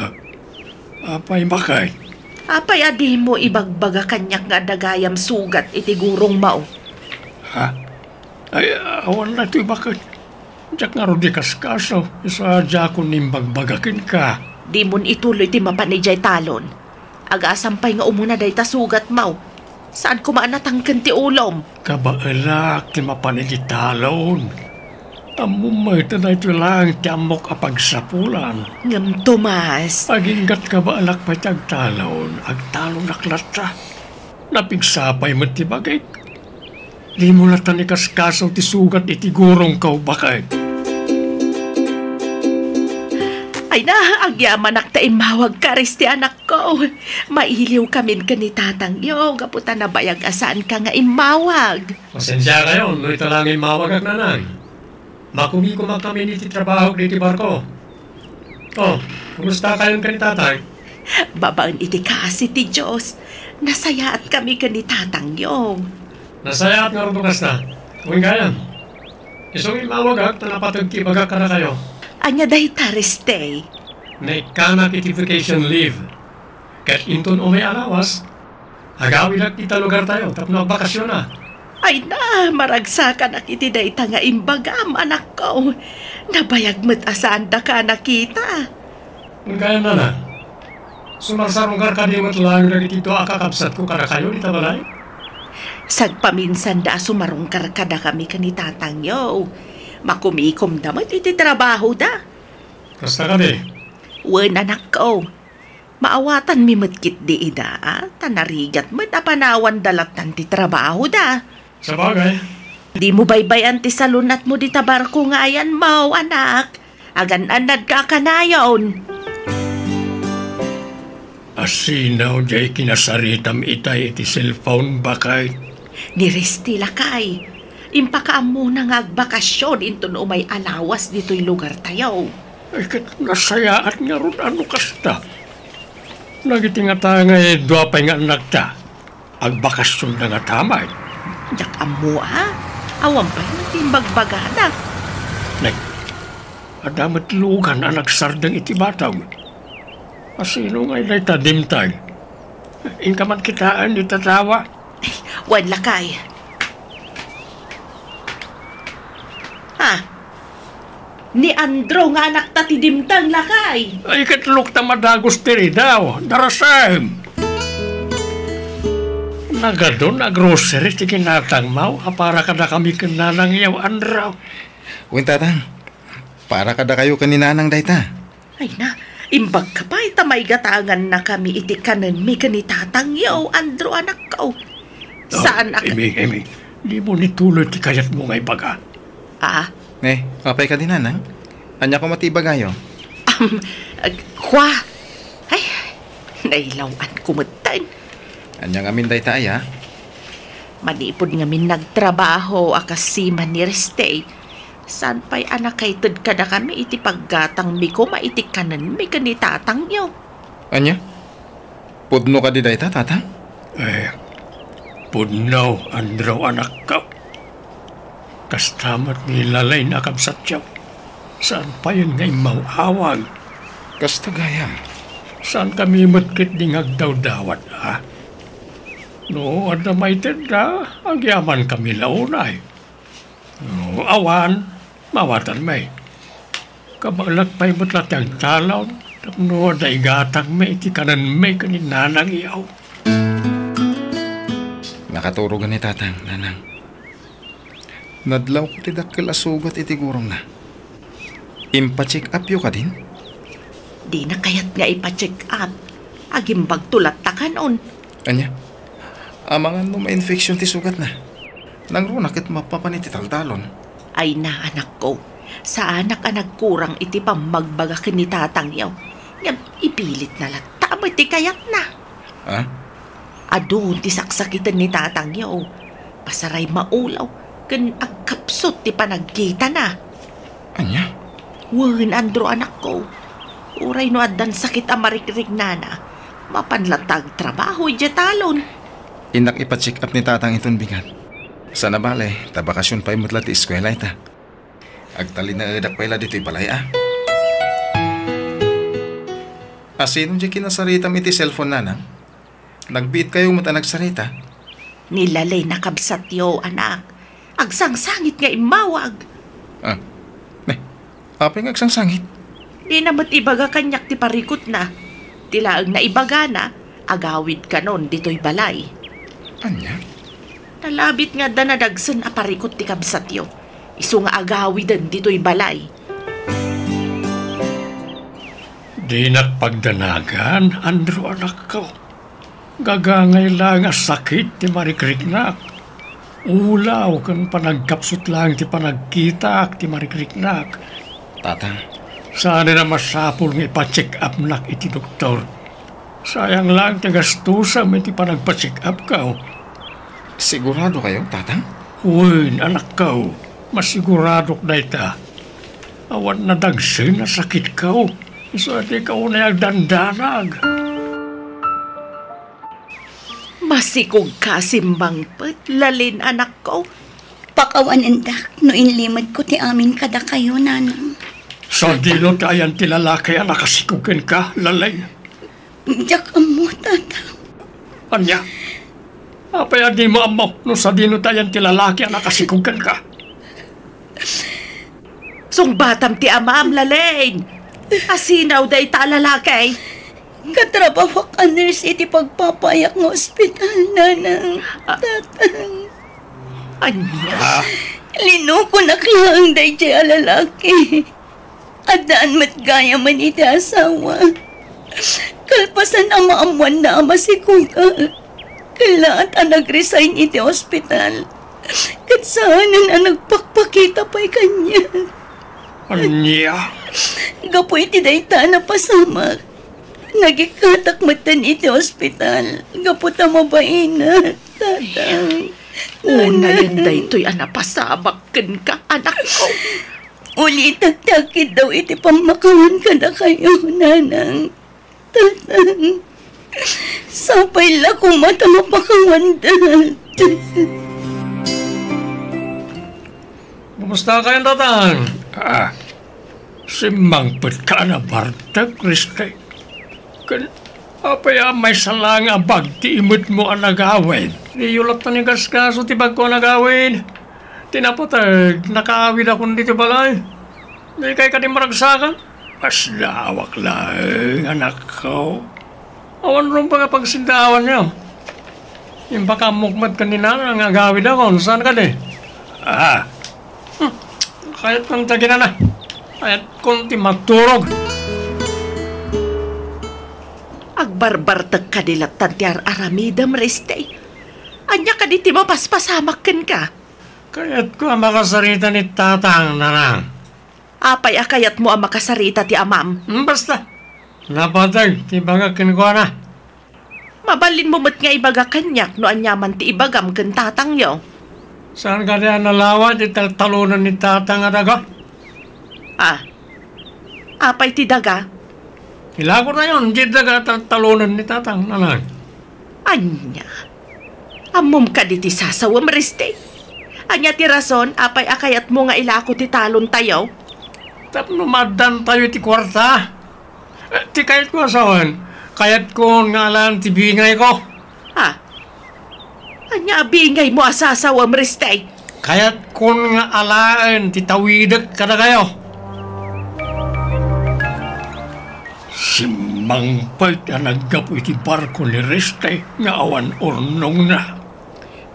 Ah, apay, baket? Apay a dimo ibagbaga kaniak nga adda gayam sugat iti gurongmo? Ha? Ay, awan daytoy, baket. Diak ngarud ikaskaso, isu a diakon imbagbaga kenka. Dimon ituloy ti mapan idiay talon. Agasam pay nga umuna dayta sugatmo. Saan koma a natangken ti ulom. Kabaelak ti mapan iti talon. Ammom met a daytoy laeng ti ammok a pagsapulan. Ngem, Tomas. Aginggat kabaelak pay ti agtalon, agtalonak latta. Napigsa pay met ti bagik. Dimo latta ikaskaso ti sugat iti gurongko, baket. Ay na, agyamanak ta immawagka, Resty, anakko. Mailiwkamin ken ni tatangyo, gapu ta nabayag a saanka nga immawag. Pasensiakayon no ita la nga immawagak, nanang. Makumikumakkamin iti trabahok ditoy barko. Oh, kumustakayon ken ni tatang? Babaen iti kaasi ti Dios, nasayaatkami ken ni tatangyo. Nasayaat ngarud no kasta. Wen gayam, isu nga immawagak ta napateg ti ibagak kadakayo. Ania dayta, Resty? Naikkanak iti vacation leave. Ket inton umay a lawas, agawidak ita lugartayo tapno agbakasionak. Ay na, maragsakanak iti dayta nga imbagam, anakko. Nabayag met a saandaka a nakita. Gayam, nanang, sumarsarungkar kadi met laeng dagiti dua a kakabsatko kadakayo dita balay? Sagpaminsanda a sumarungkar kadakami ken ni tatangyo. Makumikomda met iti trabahoda. Kasta kadi? Wen, anakko. Maawatanmi met ketdi ida, a, ta narigat met a panawanda lattan ti trabahoda. Sabagay. Dimo baybay-an ti salun-atmo dita barko nga ayanmo, anak. Agan-annadka a kanayon. Asino diay kinasaritam itay iti cellphone, baket? Ni Resty, lakay. Impakaammona nga agbakasyon inton umay a lawas ditoy lugartayo. Ay, ket nasayaat ngarud a no kasta. Dagiti ngata nga dua pay nga annakta, agbakasyonda ngata met. Diak ammo, a. Awan pay met ti imbagbagana. Nay, adda met lugan a nagsardeng iti batog. Asino ngay dayta dimteng? Inka man kitaen iti tattawa? Ay, wen, lakay. Ha? Ni Andrew nga anakta ti dimteng, lakay. Ay, ket lukta madagus ti ridaw. Darasem! Nagadun a grocery ti kinatangmo a para kadakami ken nanangyo, Andrew. Wen, tatang. Para kadakayo ken ni nanang dayta. Ay na, imbagka pay ta maigatangannakami iti kanenmi ken ni tatangyo, Andrew, anakko. Saan a ka- Amy, Amy, dimo ni tuloy ti kayatmo nga ibaga. Ah? Ne, apay kadi, nanang? Ania koma ti ibagayo? Am, ag-, kwa? Ay, nailaw-anko metten. Ania ngamin dayta, aya? Manipud ngamin nagtrabaho a kas seaman ni Reste, saan pay a nakaited kadakami iti paggatangmi koma iti kanenmi ken ni tatangyo. Ania? Pudno kadi dayta, tatang? Eh, pudno, Andrew, anakko. Kasta met ni Lalain a kabsatyo. Saan payen nga immaw-awag. Kasta gayam. Saankami met ketdi nga agdawdawat, a? No adda maitedda, agyamankami la unay. No awan, maawatanmi. Kabaelak pay met la ti agtalon tapno adda igatangmi iti kanenmi ken ni nanangyo. Nakaturogan ni tatang, nanang. Nadlawko ti dakkel a sugat iti gurongna. Impacheck-upyo kadin? Dina kayat nga ipa-check-up. Agimbagto latta kanon. Ania? Amangan no ma-infection ti sugatna. Nangruna ket mapapan iti taltalon. Ay na, anakko. Saanak a nagkurang iti pammagbaga ken ni tatangyo. Ngem ipilitna latta met ti kayatna. Ha? Adu ti saksakiten ni tatangyo. Pasaray maulaw ken agkapsut ti panagkitana. Ania? Wen, Andrew, anakko. Uray no addan sakit a marikrignana, mapan latta agtrabaho idiay talon. Innak ipa-check-up ni tatang iton bigat. Sana bale, ta bakasion pay met la ti eskuela ita. Agtalinaedak pay la ditoy balay, a. Asino diay kinasaritam iti cellphone, nanang? Nagbiitkayo met a nagsarita? Ni Lalain a kabsatyo, anak. Agsangsangit nga immawag. Ah, ne, apay nga agsangsangit? Dina met ibaga kaniak ti parikutna. Ti laeng naibagana, agawid kanon ditoy balay. Ania? Nalabit nga adda nadagsen a parikut ti kabsatyo. Isu nga agawiden ditoy balay. Dinak pagdanagan, Andrew, anakko. Gagangay laeng a sakit ti marikriknak. Ulaw ken panagkapsut laeng ti panagkitaak ti marikriknak. Tatang. Saan a masapul nga ipa-check-upnak iti doktor. Sayang laeng ti gastusem iti panagpa-check-upko. Siguradokayo, tatang? Wen, anakko. Masiguradok dayta. Awan nadagsen a sakitko. Isu a dika unay agdandanag. Masikogka a simmangpet, Lalain, anakko. Pakawanendak no inlimedko ti amin kadakayo, nanang. Sadino ti ayan ti lalaki a nakasikog kenka, Lalain? Diak ammo, tatang. Ania? Apay a dimo ammo no sadino ti ayan ti lalaki a nakasikog kenka? Sungbatam ti amam, Lalain. Asino dayta a lalaki? Katrabahoak a nurse iti pagpapayak nga ospital, nanang. Ah. Tatang. Ania? Ah, Linukonak laeng daydiay a lalaki. Addaan met gayamen iti asawa. Kalpasan a maammoanna a masikugal, kellaat a nag-resign iti ospital. Ket saanen a nagpakpakita pay kaniak. Ania? Gapu iti dayta a napasamak, nagikkatak metten iti ospital gapu ta mabainak, tatang. Unayen daytoy a napasamak kenka, anakko. Ulitek ti agkiddaw iti pammakawan kadakayo, nanang. Tatang, sapay la koma ta mapakawanda. Kumusta kayon, tatang? Ah, simmangpetka a nabartek, Riste. Ken apay a maysa laeng a bag ti imetmo a nagawid? Diyo latta ni gasgaso ti bagko a nagawid. Ti napateg, nakaawidakon ditoy balay. Dikay kadi maragsakan? Masdaawak laeng, anakko. Awan rumbeng a pagsindaawannyo. Impakaammok met ken ni Nana nga agawidakon, saan kadi? Ah. Hmm. Kayatkon ti aginana. Kayatkon ti magturog. Agbarbartek kadi lattan ti ar-aramidem, Riste? Ania kadi ti mapaspasamak kenka? Kayatko a makasarita ni tatang, nanang. Apay a kayatmo a makasarita ti amam? Hmm, basta. Napateg ti ibagak kenkuana. Mabalinmo met nga ibaga kaniak no aniaman ti ibagam ken tatangyo. Saan kadi a nalawa ti taltalonen ni tatang a daga? Ah. Apay ti daga? Ilakotayon ti daga a taltalonen ni tatang, nanang. Ania? Ammom kadi ti sasawem, Riste? Ania ti rason apay a kayatmo nga ilako ti talontayo? Tapno maaddaantayo iti kuarta. Eh, ti kayatko a sawen, kayatkon nga alaen ti bingayko. Ah, ania a bingaymo a sasawem, Riste? Kayatkon nga alaen ti tawidek kadakayo. Simmangpet a naggapu iti barko ni Riste nga awan urnongna.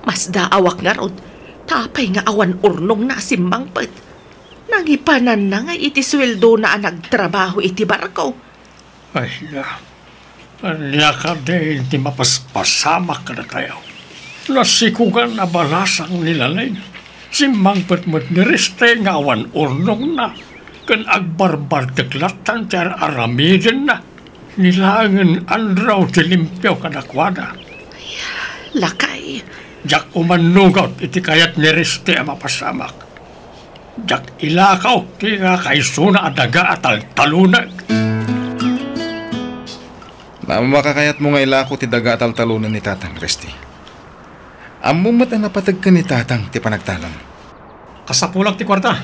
Masdaawak ngarud, ta apay nga awan urnongna a simmangpet? Nangipananna nga iti sueldona a nagtrabaho iti barko. Ay, na. Ania kadi ti mapaspasamak kadatayo? Nasikugan a balasang ni Lalin. Simmangpet met ni Riste nga awan urnongna, ken agbarbartek lattan ti ar-aramidenna. Ni laengen Andrew ti limpio kadakuada. Lakay. Diak umannugot iti kayat ni Riste a mapasamak. Diak ilako ti kakaisuna a daga a taltalonek. Makakayatmo nga ilako ti daga a taltalonen ni Tatang, Riste. Ammom met a napateg ken ni Tatang ti panagtalon. Kasapulak ti kuarta.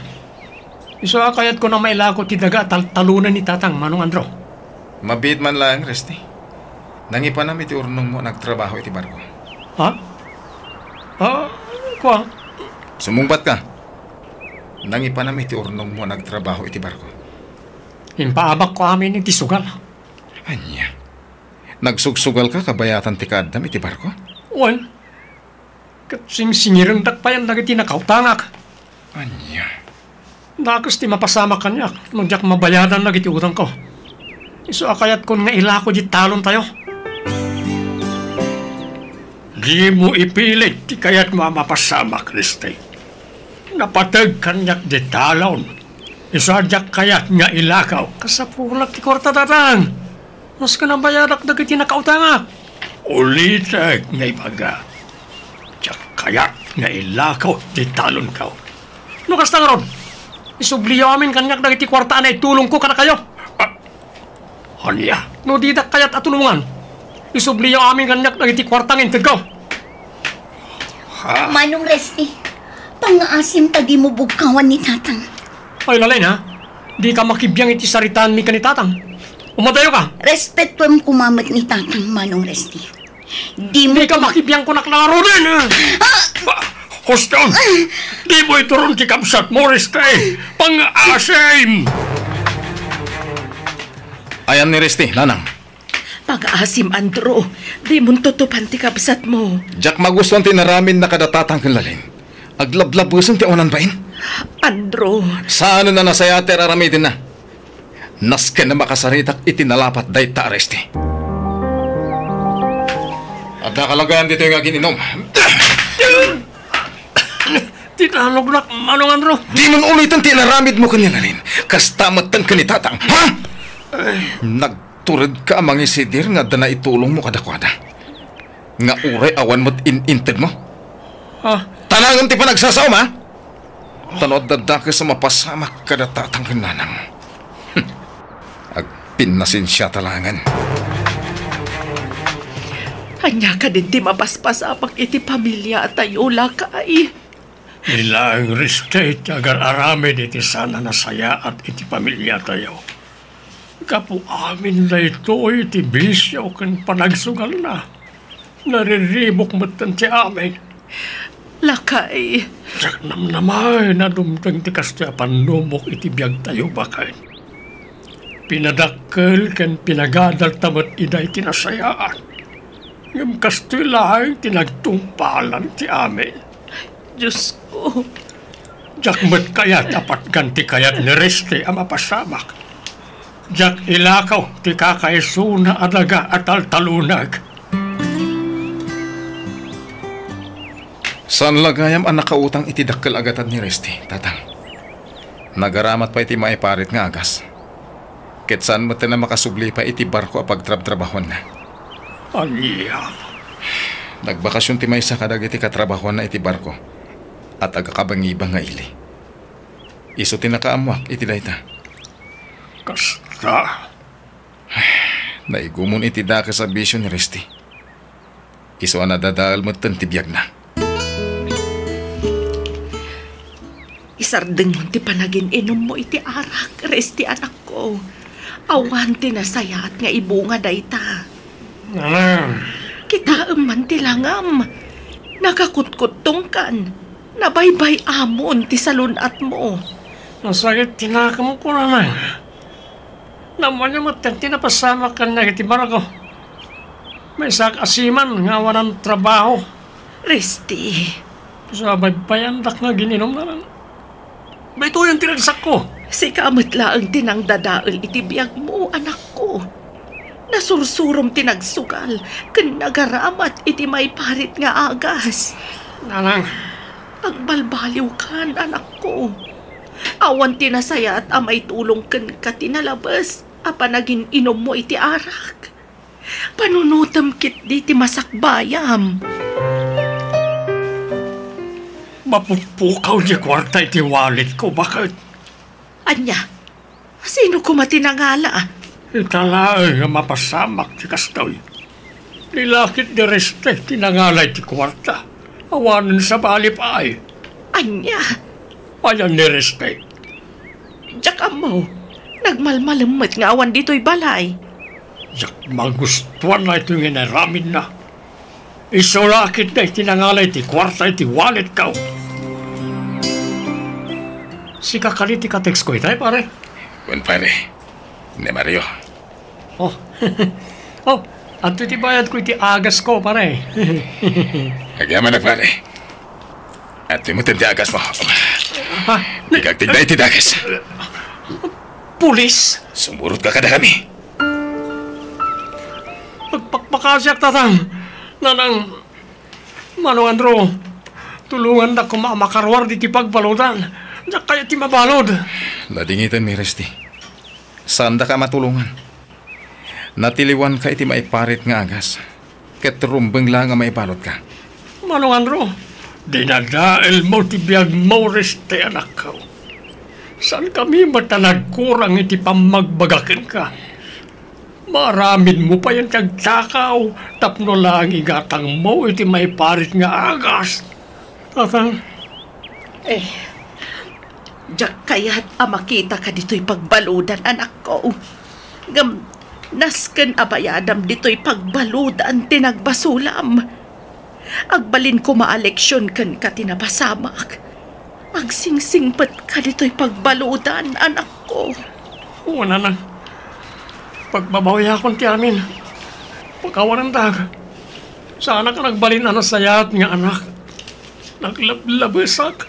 Isu a kayatko a mailako ti daga a taltalonen ni Tatang, Manong Andrew. Mabiit man laeng, Riste. Nangipanam iti urnongmo a nagtrabaho iti barko. Ha? Ah, kua? Sumungbatka. Nangipanam iti urnongmo a nagtrabaho iti barko. Impaabakko amin iti sugal. Ania? Nagsugsugalka kabayatan ti kaaddam iti barko? Wen. Ket singsingirendak payen dagiti nakautangak. Ania? Dakes ti mapasamak kaniak no diak mabayadan dagiti utangko. Isu a kayatkon nga ilako diay talontayo. Dimo ipilit ti kayatmo a mapasamak, Riste. Napateg kaniak diay talon. Isu a diak kayat nga ilako. Kasapulak ti kuarta, Tatang. Maski nabayadak dagiti nakautangak. Ulitek nga ibaga, diak kayat nga ilako ti talonko. No kasta ngarud, isubliyo amin kaniak dagiti kuarta a naitulongko kadakayo. Ah, ania? No didak kayat a tulongan, isubliyo amin kaniak dagiti kuarta nga intedko. Ha? Manong Resti, pangngaasim ta dimo bugkawan ni Tatang. Ay, Lalin, ha? Dika makibiang iti saritaanmi ken ni Tatang. Umadayoka. Respetuem koma met ni Tatang, Manong Resti. Dimo Dika koma- makibiang kunak la ngaruden, ha? Ah! Ba, huston! Dimo ituron ti kabsatmo, Resti. Pangngaasim! Ayan ni Resti, Nanang. Pangngaasim, Andrew, dimon tutupan ti kabsatmo. Diak magustuan ti inaramidna kada Tatang ken Lalin. Aglablabesen ti awanan bain. Andrew. Saanen a nasayaat ti ar-aramidenna. Nasken a makasaritak iti nalapat dayta a Resti. Adda ka lang gayam ditoy nga agin-inum. Ti talognak, Manong Andrew. Dimon uliten ti inaramidmo ken ni Nalin. Kasta metten ken ni Tatang. Ha? Nagturedka a mangisidir nga adda naitulongmo kadakuada. Nga uray awan met in-intedmo. Ah. Tanangem ti panagsasaom, ha? Ta no adda dakes a mapasamak kada Tatang ken Nanang. Agpinnasensiata laengen. Ania kadin ti mapaspasamak iti pamiliatayo, lakay? Ni laeng Resti ti agar-aramid iti saan a nasayaat iti pamiliatayo. Gapu amin daytoy ti bisio ken panagsugalna. Nariribuk metten ti amin. Lakay. Diak namnamaen a dumteng ti kastoy a pannubok iti biagtayo, baket. Pinadakkel ken pinagadalta met ida iti nasayaat. Ngem kastoy laeng ti nagtungpalan ti amin. Diosko. Diak met kayat a patgan ti kayat ni Resti a mapasamak. Diak ilakaw ti kakaisuna a daga a taltalunag. Saan la gayam a nakautang iti dakkel a gatad ni Resti, Tatang. Nagaramat pay iti maiparit nga agas. Ket saan met a makasubli pay iti barko a pagtrabtrabahuanna. Ania? Nagbakasion ti maysa kadagiti katrabahuanna iti barko a taga-Kabangibang nga ili. Isu ti nakaammoak iti dayta. Kasta? Naigumon iti dakes a bisio ni Resti. Isu a nadadael metten ti biagna. Isardengmo ti panagin-inummo iti arak, Resti, anakko. Awan ti nasayaat nga ibunga dayta. Nanang. Kitaem man ti langam. Nagakutkuttongkan. Nabaybay-amon ti salun-atmo. Nasakit ti nakemko, Nanang. Ammoyo met ti napasamak kaniak iti barko. Maysak a seaman nga awanan trabaho. Resti. Isu a baybayandak nga agin-inum, Nanang. Daytoyen ti ragsakko. Sika met laeng ti nangdadael iti biagmo, anakko. Nasursurom ti nagsugal ken nagaramat iti maiparit nga agas. Nanang. Agbalbaliwkan, anakko. Awan ti nasayaat a maitulong kenka ti nalabes a panagin-inummo iti arak. Panunotem ketdi ti masakbayam. Mapukpukaw ti kuarta iti walletko, baket. Ania? Sino koma ti nangala? Ita laeng a mapasamak ti kastoy. Ni lakit ni Reste ti nangala iti kuarta. Awanen sabali pay. Ania? Ayan ni Reste. Diak ammo. Nagmalmalem met nga awan ditoy balay. Diak magustuan daytoy nga inaramidna. Isu lakit daytoy nangala iti kuarta iti walletko. Sika kadi ti katextko itay, pare? Wen, pare. Ni Mario. Oh. Oh, adtoy ti bayadko iti agasko, pare. Agyamanak, pare. Adtoy met ti agasmo. Ha? Ikagtigda iti dagas. Pulis? Sumurotka kadakami. Agpakpakasiak, Tatang. Nanang, Manong Andrew, tulongandak koma a makaruar ditoy pagbaludan. Diak kayat ti mabalud. Nadingitan mi, Resti. Saandaka a matulongan. Natiliwanka iti maiparit nga agas, ket rumbeng la nga maibaludka. Manong Andrew, dinadaelmo ti biagmo, Reste, anakko. Saankami met a nagkurang iti pammagbaga kenka. Maaramidmo payen ti agtakaw tapno laeng igatangmo iti maiparit nga agas. Tatang. Eh, diak kayat a makitaka ditoy pagbaludan, anakko. Ngem nasken a bayadam ditoy pagbaludan ti nagbasolam. Agbalin koma a leksion kenka ti napasamak. Agsingsingpetka ditoy pagbaludan, anakko. Wen, Nanang. Pagbabawiakon ti amin. Pakawanendak. Saanak a nagbalin a nasayaat nga anak. Naglablabesak.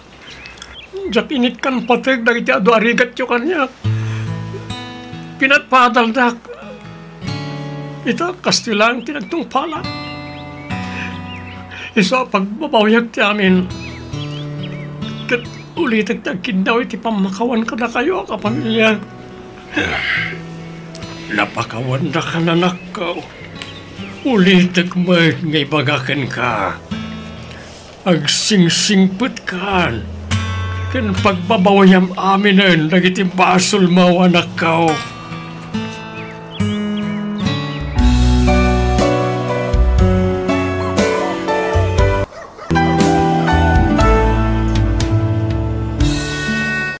Diak inikkan pateg dagiti adu a rigatyo kaniak. Pinatpadaldak. Ita, kastoy laeng ti nagtungpalak. Isu a pagbabawiak ti amin. Ket ulitek ti agkiddaw iti pammakawan kadakayo a kapamiliak. Napakawannaka, anakko. Ulitek met nga ibaga kenka. Agsingsingpetkan ken pagbabawiam aminen dagiti basolmo, anakko.